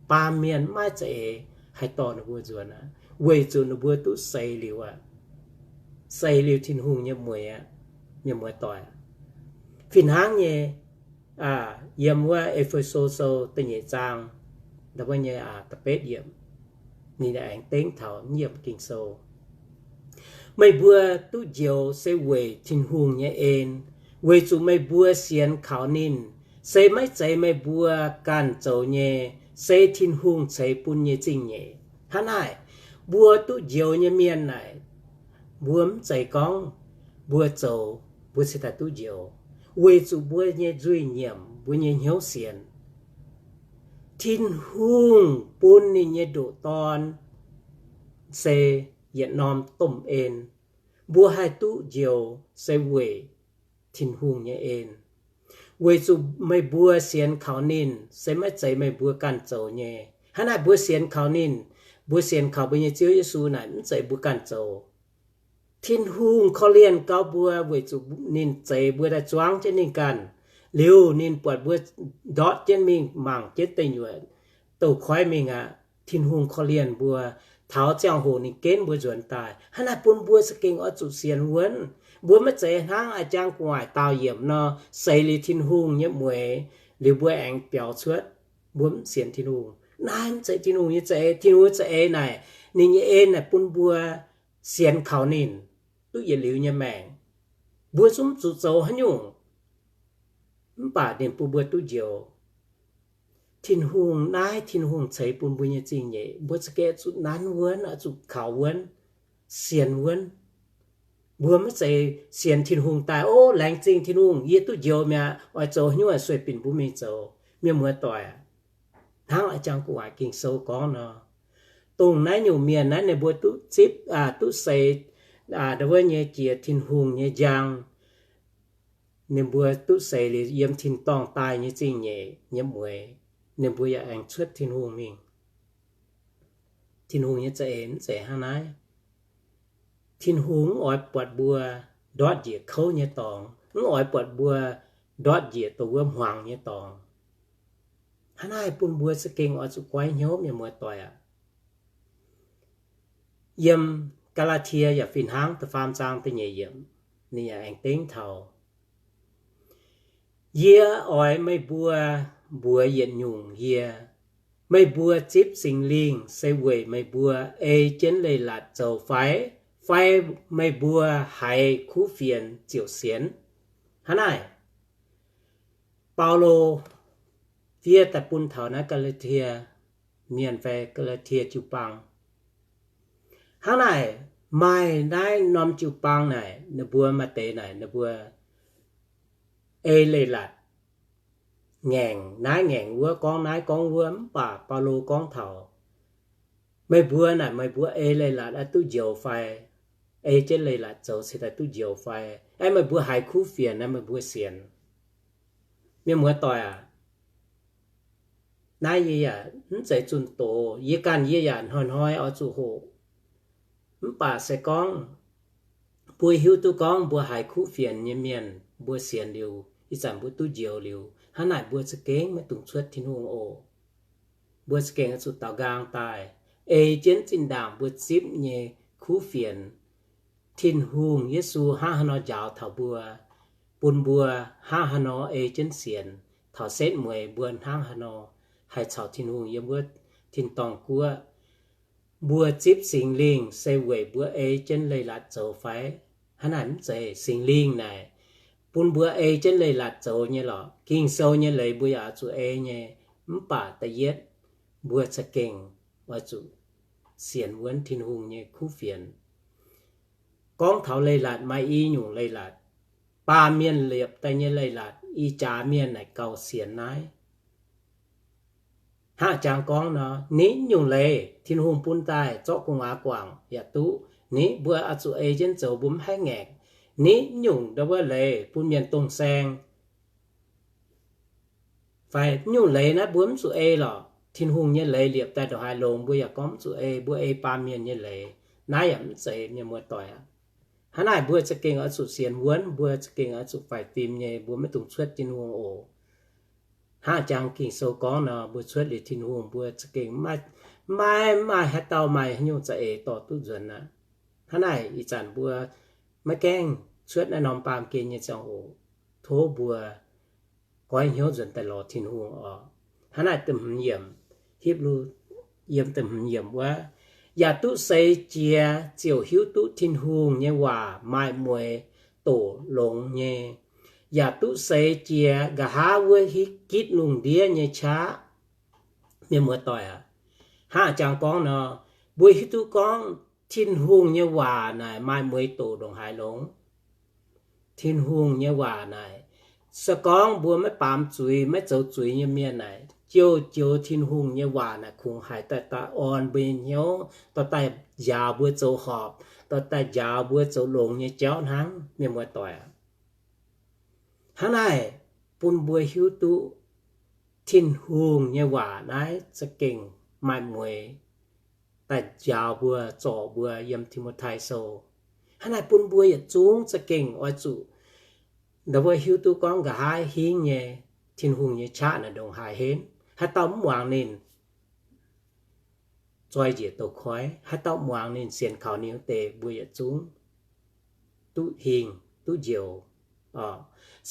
Baamh mienh maiv za'eix haih dorh ninh mbuo nzuonx aqv, weic zuqc ninh mbuo duqv seix liuz aqv. Seix liuz Tin-Hungh nyei mueix aqv, mienh muoz-doic. Fih hnangv nyei, yiem wuov E^fe^so Sou da'nyeic zaang, wuov nyei da'betv yiemc, ninh aengx dengv taux yiem Ging-Sou, meih mbuo duqv njoux se weic Tin-Hungh nyei en, weic zuqc meih mbuo sienx kaux ninh. Se maiv zeiz meih mbuo ganh zoux nyei, se Tin-Hungh ceix bun nyei zingh nyeic. Hnangv naaic, mbuo duqv njoux nyei mienh naaic, mbuo mv zeiz gorngv mbuo zoux mbuo cingx daaih duqv njoux, weic zuqc mbuo nyei nzuih nyiemc, mbuo nyei hnyouv sienx. Tin-Hungh bun ninh nyei ndoqc Dorn se yietc norm domh en. Mbuo haih duqv njoux se weic Tin-Hungh nyei en, weic zuqc meih mbuo sienx kaux ninh, se maiv zeiz meih mbuo ganh zoux nyei. Hnangv naaic mbuo sienx kaux ninh, mbuo sienx kaux mbuo nyei Ziouv Yesu naaic mv zeiz mbuo ganh zoux. Tin-Hungh korv-lienh gau mbuo weic zuqc ninh zeix mbuo daaih zuangv jienv ninh ganh, liuz ninh buatc mbuo ndortv jienv mingh mangc jienv deic nyuoqc, douz-koiv mingh aqv. Tin-Hungh korv-lienh mbuo, taux ziangh hoc ninh genv mbuo nzuonx daaih. Hnangv naaic bun mbuo za'gengh oix zuqc sienx wuonv. Mbuo maiv zeiz hnangv a'jang gu'nguaaic daauh yiemc nor, seix liuz Tin-Hungh nyei mueix, liuz mbuo aengx biaux cuotv, mbuo mv sienx Tin-Hungh. Naaiv mv zeiz Tin-Hungh nyei za'eix. Tin-Hungh za'eix naaic, ninh nyei en naaic bun mbuo sienx kaux ninh duqv yietc liuz nyei maengc. Mbuo zungv zuqc zoux haaix nyungc, mv baac ninh bun mbuo duqv njoux. Tin-Hungh naaiv, Tin-Hungh ceix bun mbuo nyei zingh nyeic, mbuo za'gengh zuqc nanv wuonv, zuqc kaux wuonv, sienx wuonv. Mbuo maiv zeiz sienx Tin-Hungh daaih, O, laengz zingh Tin-Hungh, yie duqv njoux mi'aqv, oix zoux haaix nyungc sueih binc mbuo mingh zoux. Mienh muoz-doic, hnangv a'jang gu'nguaaic Ging-Sou gorngv nor, dongh naaiv nyungc mienh naaiv ninh mbuo duqv zipv, duqv seix, wuov nyei jiex Tin-Hungh nyei njang, ninh mbuo duqv seix liuz yiem tin-dorngh daaih nyei zingh nyeic nyei mueix, ninh mbuo yaac aengx cuotv Tin-Hungh mingh. Tin-Hungh nyei za'eix mv zeiz hnangv naaiv. Tin-Hungh mv oix buatc mbuo ndortv njiec kouv nyei dorngx, mv oix buatc mbuo ndortv njiec dongh wuov hmuangx nyei dorngx. Hnangv naaiv bun mbuo za'gengh oix zuqc goiv hnyouv, mienh muoz-doic aac. Yiem Gaa^laa^tie yaac fih hnangv da'faam zaang da'nyeic yiemc, ninh yaac aengx dengv taux, Yie oix meih mbuo mbuox yietc nyungc yie, meih mbuo zipv Singx Lingh se weic meih mbuo ei jienv leiz-latc zoux fai, fai meih mbuo haiz kuv fienx ziouc sienx? Hnangv naaic, Baulo fiev daaih bun taux naaiv Gaa^laa^tie mienh fai Gaa^laa^tie jiu-baang. Hnangv naaic, maaih naaiv norm jiu-baang naaic, ninh mbuo maaih deix naaic ninh mbuo ei leiz-latc, ngaengc naaiv ngaengc wuov, gorngv naaiv gorngv wuov, mv baac Baulo gorngv taux, meih mbuo naaic, meih mbuo ei leiz-latc aqv duqv njoux fai? ei jienv leiz-latc zoux cingx daaih duqv njoux fai? Aeqv, meih mbuo haiz kuv fienx naaiv meih mbuo sienx. Mienh muoz-doic aac, naaiv yie yaac mv zeiz zunh doz, yie ganh yie yaac hnoi-hnoi oix zuqc hoqc. Mv baac se gorngv mbuo hiuv duqv gorngv mbuo haiz kuv fienx nyei mienh, mbuo sienx liuz, ih zanc mbuo duqv njoux liuz, hnangv naaic mbuo za'gengh maiv dungx cuotv Tin-Hungh oc. Mbuo za'gengh oix zuqc daaux nqaang daaih, ei jienv zinh ndaangc mbuo zipv nyei kuv fienx, Tin-Hungh, Yesu hnangv haaix nor njaaux taux mbuo, bun mbuo hnangv haaix nor ei jienv sienx, taux setv mueiz mbuo hnangv haaix nor haih caux Tin-Hungh yiem wuov tin-dorngh guoqv. Mbuo zipv Singx Lingh se weic mbuo ei jienv leiz-latc zoux fai? Hnangv naaic mv zeiz. Singx Lingh naaic bun mbuo ei jienv leiz-latc zoux nyei lorqc. Ging-Sou nyei leiz mbuo yaac oix zuqc ei nyei. Mv baac da'yietv, mbuo za'gengh oix zuqc sienx wuonv Tin-Hungh nyei kuv fienx. Gorngv taux leiz-latc maaih i nyungc leiz-latc. Baamh mienh liepc daaih nyei leiz-latc, ih jaax mienh naaic gauh sienx naaiv. Hnangv jangx gorngv nor, nitv nyungc leiz Tin-Hungh bun daaih zorqv gu'nguaaz guangc yaac duqv. Nitv mbuo oix zuqc ei jienv zoux, mbuo mv haih ngaengc. Nitv nyungc ndau wuov leiz bun mienh dongh saeng fai nyungc leiz naaiv mbuo mv zuqc ei lorqc. Tin-Hungh nyei leiz liepc daaih ndongc haaix longx mbuo yaac gorngv mv zuqc ei, mbuo ei baamh mienh nyei leiz. Naaiv yaac mv zeiz, mienh muoz-doic aac. Hnangv naaic mbuo za'gengh oix zuqc sienx wuonv, mbuo za'gengh oix zuqc faix fim nyei, mbuo maiv dungx cuotv Tin-Hungh oc. Hnangv jangx Ging-Sou gorngv nor, mbuo cuotv liuz Tin-Hungh mbuo za'gengh maiv, maiv maaih haaix dauh maaih haaix nyungc za'eix dorh duqv nzuonx aqv. Hnangv naaic ih zanc mbuo maiv gaengh cuotv naaiv norm baamh gen nyei ziangh hoc, tov mbuo goiv hnyouv nzuonx daaih lorz Tin-Hungh oc. Hnangv naaic da'hmz yiemc, Hipv^lu yiem da'hmz yiemc wuov, yaac duqv seix jiez ziouc hiuv duqv Tin-Hungh nyei waac maaih mueix doqc longx nyei, yaac duqv seix jiez nqa'haav wuov hitv gitv lungh ndiev nyei qaqv. Mienh muoz-doic aac, hnangv jangx gorngv nor, mbuo hiuv duqv gorngv Tin-Hungh nyei waac naaic maaih mueix doqc ndongc haaix longx. Tin-Hungh nyei waac naaic, se gorngv mbuo maiv baamz zuiz, maiv zoux zuiz nyei mienh naaic, joux-joux Tin-Hungh nyei waac naaic kungx haiz daaih daaih orn mbuo nyei hnyouv, dorh daaih njaaux mbuo zoux horpc, dorh daaih njaaux mbuo zoux longx nyei jauv hnangv, mienh muoz-doic aac. Hnangv naaic bun mbuo hiuv duqv Tin-Hungh nyei waac naaiv za'gengh maaih mueix daaih njaaux mbuo, zorc mbuo yiem Ti^mo^tai Sou. Hnangv naaic bun mbuo yietc zungv za'gengh oix zuqc ndau wuov hiuv duqv gorngv nqa'haav hingv nyei Tin-Hungh nyei qaqv naaic ndongc haaix henv. Haaix dauh mv muangx ninh, zoi njiec douz-koiv. Haaix dauh muangx ninh, sienx kaux ninh wuov deix, mbuo yietc zungv duqv hingh, duqv njoux.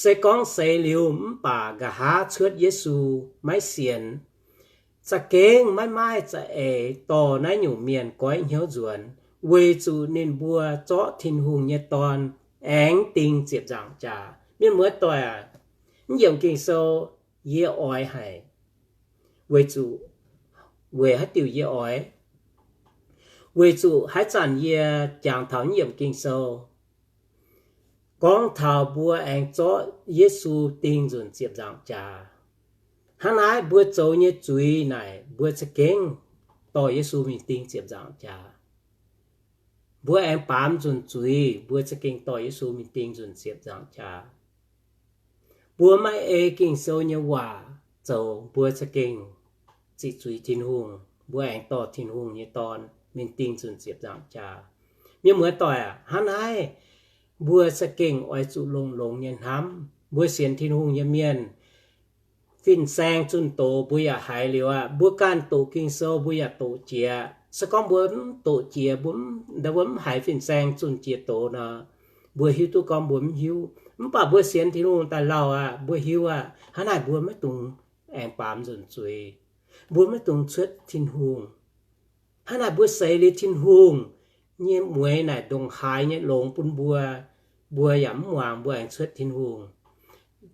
Se gorngv seix liuz mv baac nqa'haav cuotv Yesu maiv sienx, za'gengh maiv maaih za'eix dorh naaiv nyungc mienh goiv hnyouv nzuonx, weic zuqc ninh mbuo zorqv Tin-Hungh nyei Dorn aengx ding ziepc nzaangc jaax. Mienh muoz-doic aac, naaiv yiemc Ging-Sou yie oix haic, weic zuqc, weic haaix diuc yie oix? Weic zuqc haaix zanc yie jangx taux naaiv yiemc Ging-Sou, gorngv taux mbuo aengx zorqv Yesu ding nzunc ziepc nzaangc jaax. Hnangv naaiv mbuo zoux nyei zuiz naaic, mbuo za'gengh dorh Yesu mingh ding ziepc nzaangc jaax. Mbuo aengx baamz nzunc zuiz, mbuo za'gengh dorh Yesu mingh ding nzunc ziepc nzaangc jaax. Mbuo maiv ei Ging-Sou nyei waac zoux, mbuo za'gengh ziqc zuiz Tin-Hungh, mbuo aengx dorh Tin-Hungh nyei Dorn mingh ding nzunc ziepc nzaangc jaax. Mienh muoz-doic aac, hnangv naaiv mbuo za'gengh oix zuqc longx-longx nyei hnamv. Mbuo sienx Tin-Hungh nyei mienh, fin-saeng zunh doz mbuo yaac haiz liuz aqv. Mbuo ganh doqc Ging-Sou mbuo yaac doqc jiex. Se gorngv mbuo mv doqc jiex, mbuo mv, mbuo mv haiz fin-saeng zunh jiex doz nor, mbuo hiuv duqv gorngv mbuo mv hiuv. Mv baac mbuo sienx Tin-Hungh daaih lauh aqv, mbuo hiuv aqv. Hnangv naaic mbuo maiv dungx aengx baamz nzunc zuiz. Mbuo maiv dungx cuotv Tin-Hungh. Hnangv naaic mbuo seix liuz Tin-Hungh nyei mueix naaic ndongc haaix nyei longx bun mbuo, mbuo yaac mv muangx, mbuo aengx cuotv Tin-Hungh.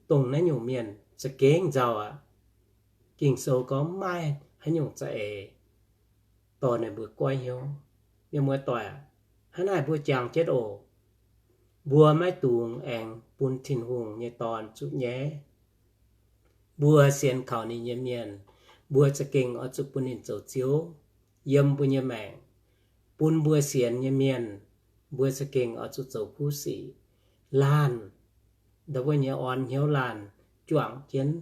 Dongh naaiv nyungc mienh za'gengh nzauh aqv. Ging-Sou gorngv maiv maaih haaix nyungc za'eix dorh ninh mbuo goiv hnyouv. Mienh muoz-doic aac, hnangv naaic mbuo jangx jienv oc. Mbuo maiv dungx aengx bun Tin-Hungh nyei Dorn zuqc nyaiv. Mbuo sienx kaux ninh nyei mienh, mbuo za'gengh oix zuqc bun ninh zoux Ziouv yiem mbuo nyei maengc, bun mbuo sienx nyei mienh mbuo za'gengh oix zuqc zoux kuv sic, laanh, ndau wuov nyei orn hnyouv laanh juangc jienv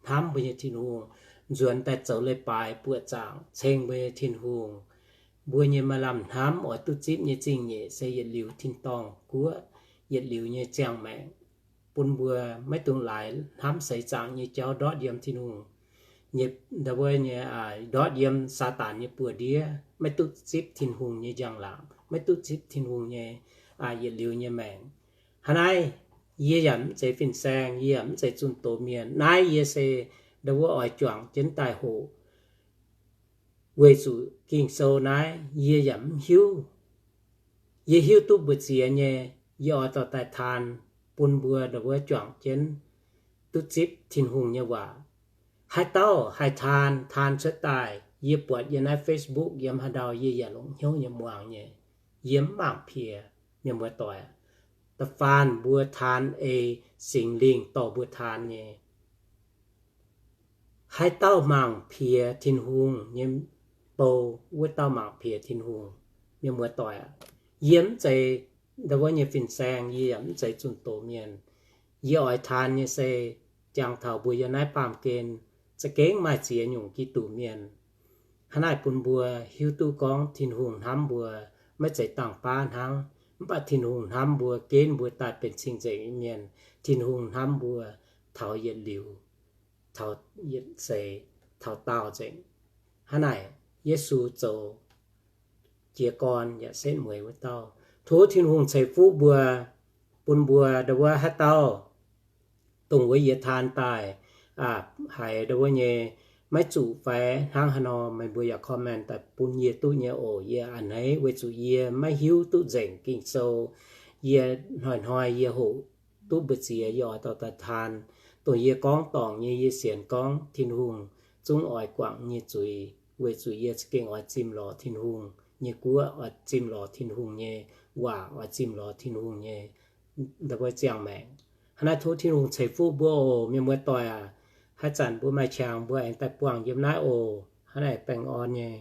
hnamv mbuo nyei Tin-Hungh, nzuonx daaih zoux leiz-baaix buoqc zaangc ceng mbuo nyei Tin-Hungh. Mbuo nyei maaih lamh hnamv oix duqv zipv nyei zingh nyeic se yietc liuz tin-dorngh guoqv, yietc liuz nyei ziangh maengc, bun mbuo maiv dungx laaix hnamv seix zaangc nyei jauv ndortv yiem Tin-Hungh nyei, ndau wuov nyei, ndortv yiem Saadaan nyei buoz-ndiev, maiv duqv zipv Tin-Hungh nyei njang-laangc, maiv duqv zipv Tin-Hungh nyei yietc liuz nyei maengc. Hnangv naaiv, yie yaac mv zeiz fin-saeng, yie yaac mv zeiz zunh doz mienh. Naaiv yie se ndau wuov oix juangc jienv daaih hoqc, weic zuqc Ging-Sou naaiv yie yaac mv hiuv. Yie hiuv duqv mbu'ziex nyei, yie oix dorh daaih taan bun mbuo ndau wuov juangc jienv duqv zipv Tin-Hungh nyei waac. Haaix dauh haih taan, taan cuotv daaih, yie buatc yiem naaiv Facebook yiem haaix ndau yie yaac longc hnyouv nyei muangx nyei. Yie mv mangc piex, mienh muoz-doic. Da'faanh mbuo taan ei Singx Lingh dorh mbuo taan nyei. Haaix dauh mangc piex Tin-Hungh nyei bou, wuov dauh mangc piex Tin-Hungh. Mienh muoz-doic aac, yie mv zeiz ndau wuov nyei fin-saeng, yie yaac mv zeiz zunh doz mienh. Yie oix taan nyei se, jangx taux mbuo yiem naaiv baamh gen za'gengh maaih ziex nyungc Giduc mienh. Hnangv naaic bun mbuo hiuv duqv gorngv Tin-Hungh hnamv mbuo maiv zeiz dangh baav hnangv, mv baac Tin-Hungh hnamv mbuo, genv mbuo daaih benx cing-nzengc nyei mienh. Tin-Hungh hnamv mbuo taux yietc liuz, taux yietc seix, taux daauh nzengc. Hnangv naaic, Yesu zoux jiez gorn yaac setv mueiz wuov dauh. Tov Tin-Hungh ceix fuqv mbuo, bun mbuo ndau wuov haaix dauh dongh wuov yie taan daaih haiz ndau wuov nyei maiv zuqc fai hnangv haaix nor, meih mbuo yaac comment daaih bun yie duqv nyei oc. Yie a'hneiv weic zuqc yie maiv hiuv duqv nzengc Ging-Sou. Yie hnoi-hnoi yie hoqc duqv mbu'ziex yie oix dorh daaih taan. Dongh yie gorngv dorngc nyei yie sienx gorngv Tin-Hungh zungv oix guangc nyei zuiz, weic zuqc yie za'gengh oix zimh lorz Tin-Hungh nyei guoqv, oix zimh lorz Tin-Hungh nyei waac, oix zimh lorz Tin-Hungh nyei ndau wuov ziangh maengc. Hnangv naaiv tov Tin-Hungh ceix fuqv mbuo oc, mienh muoz-doic aac. Haaix zanc mbuo maaih qangx mbuo aengx daaih buangh yiem naaiv oc. Hnangv naaic baengh orn nyei.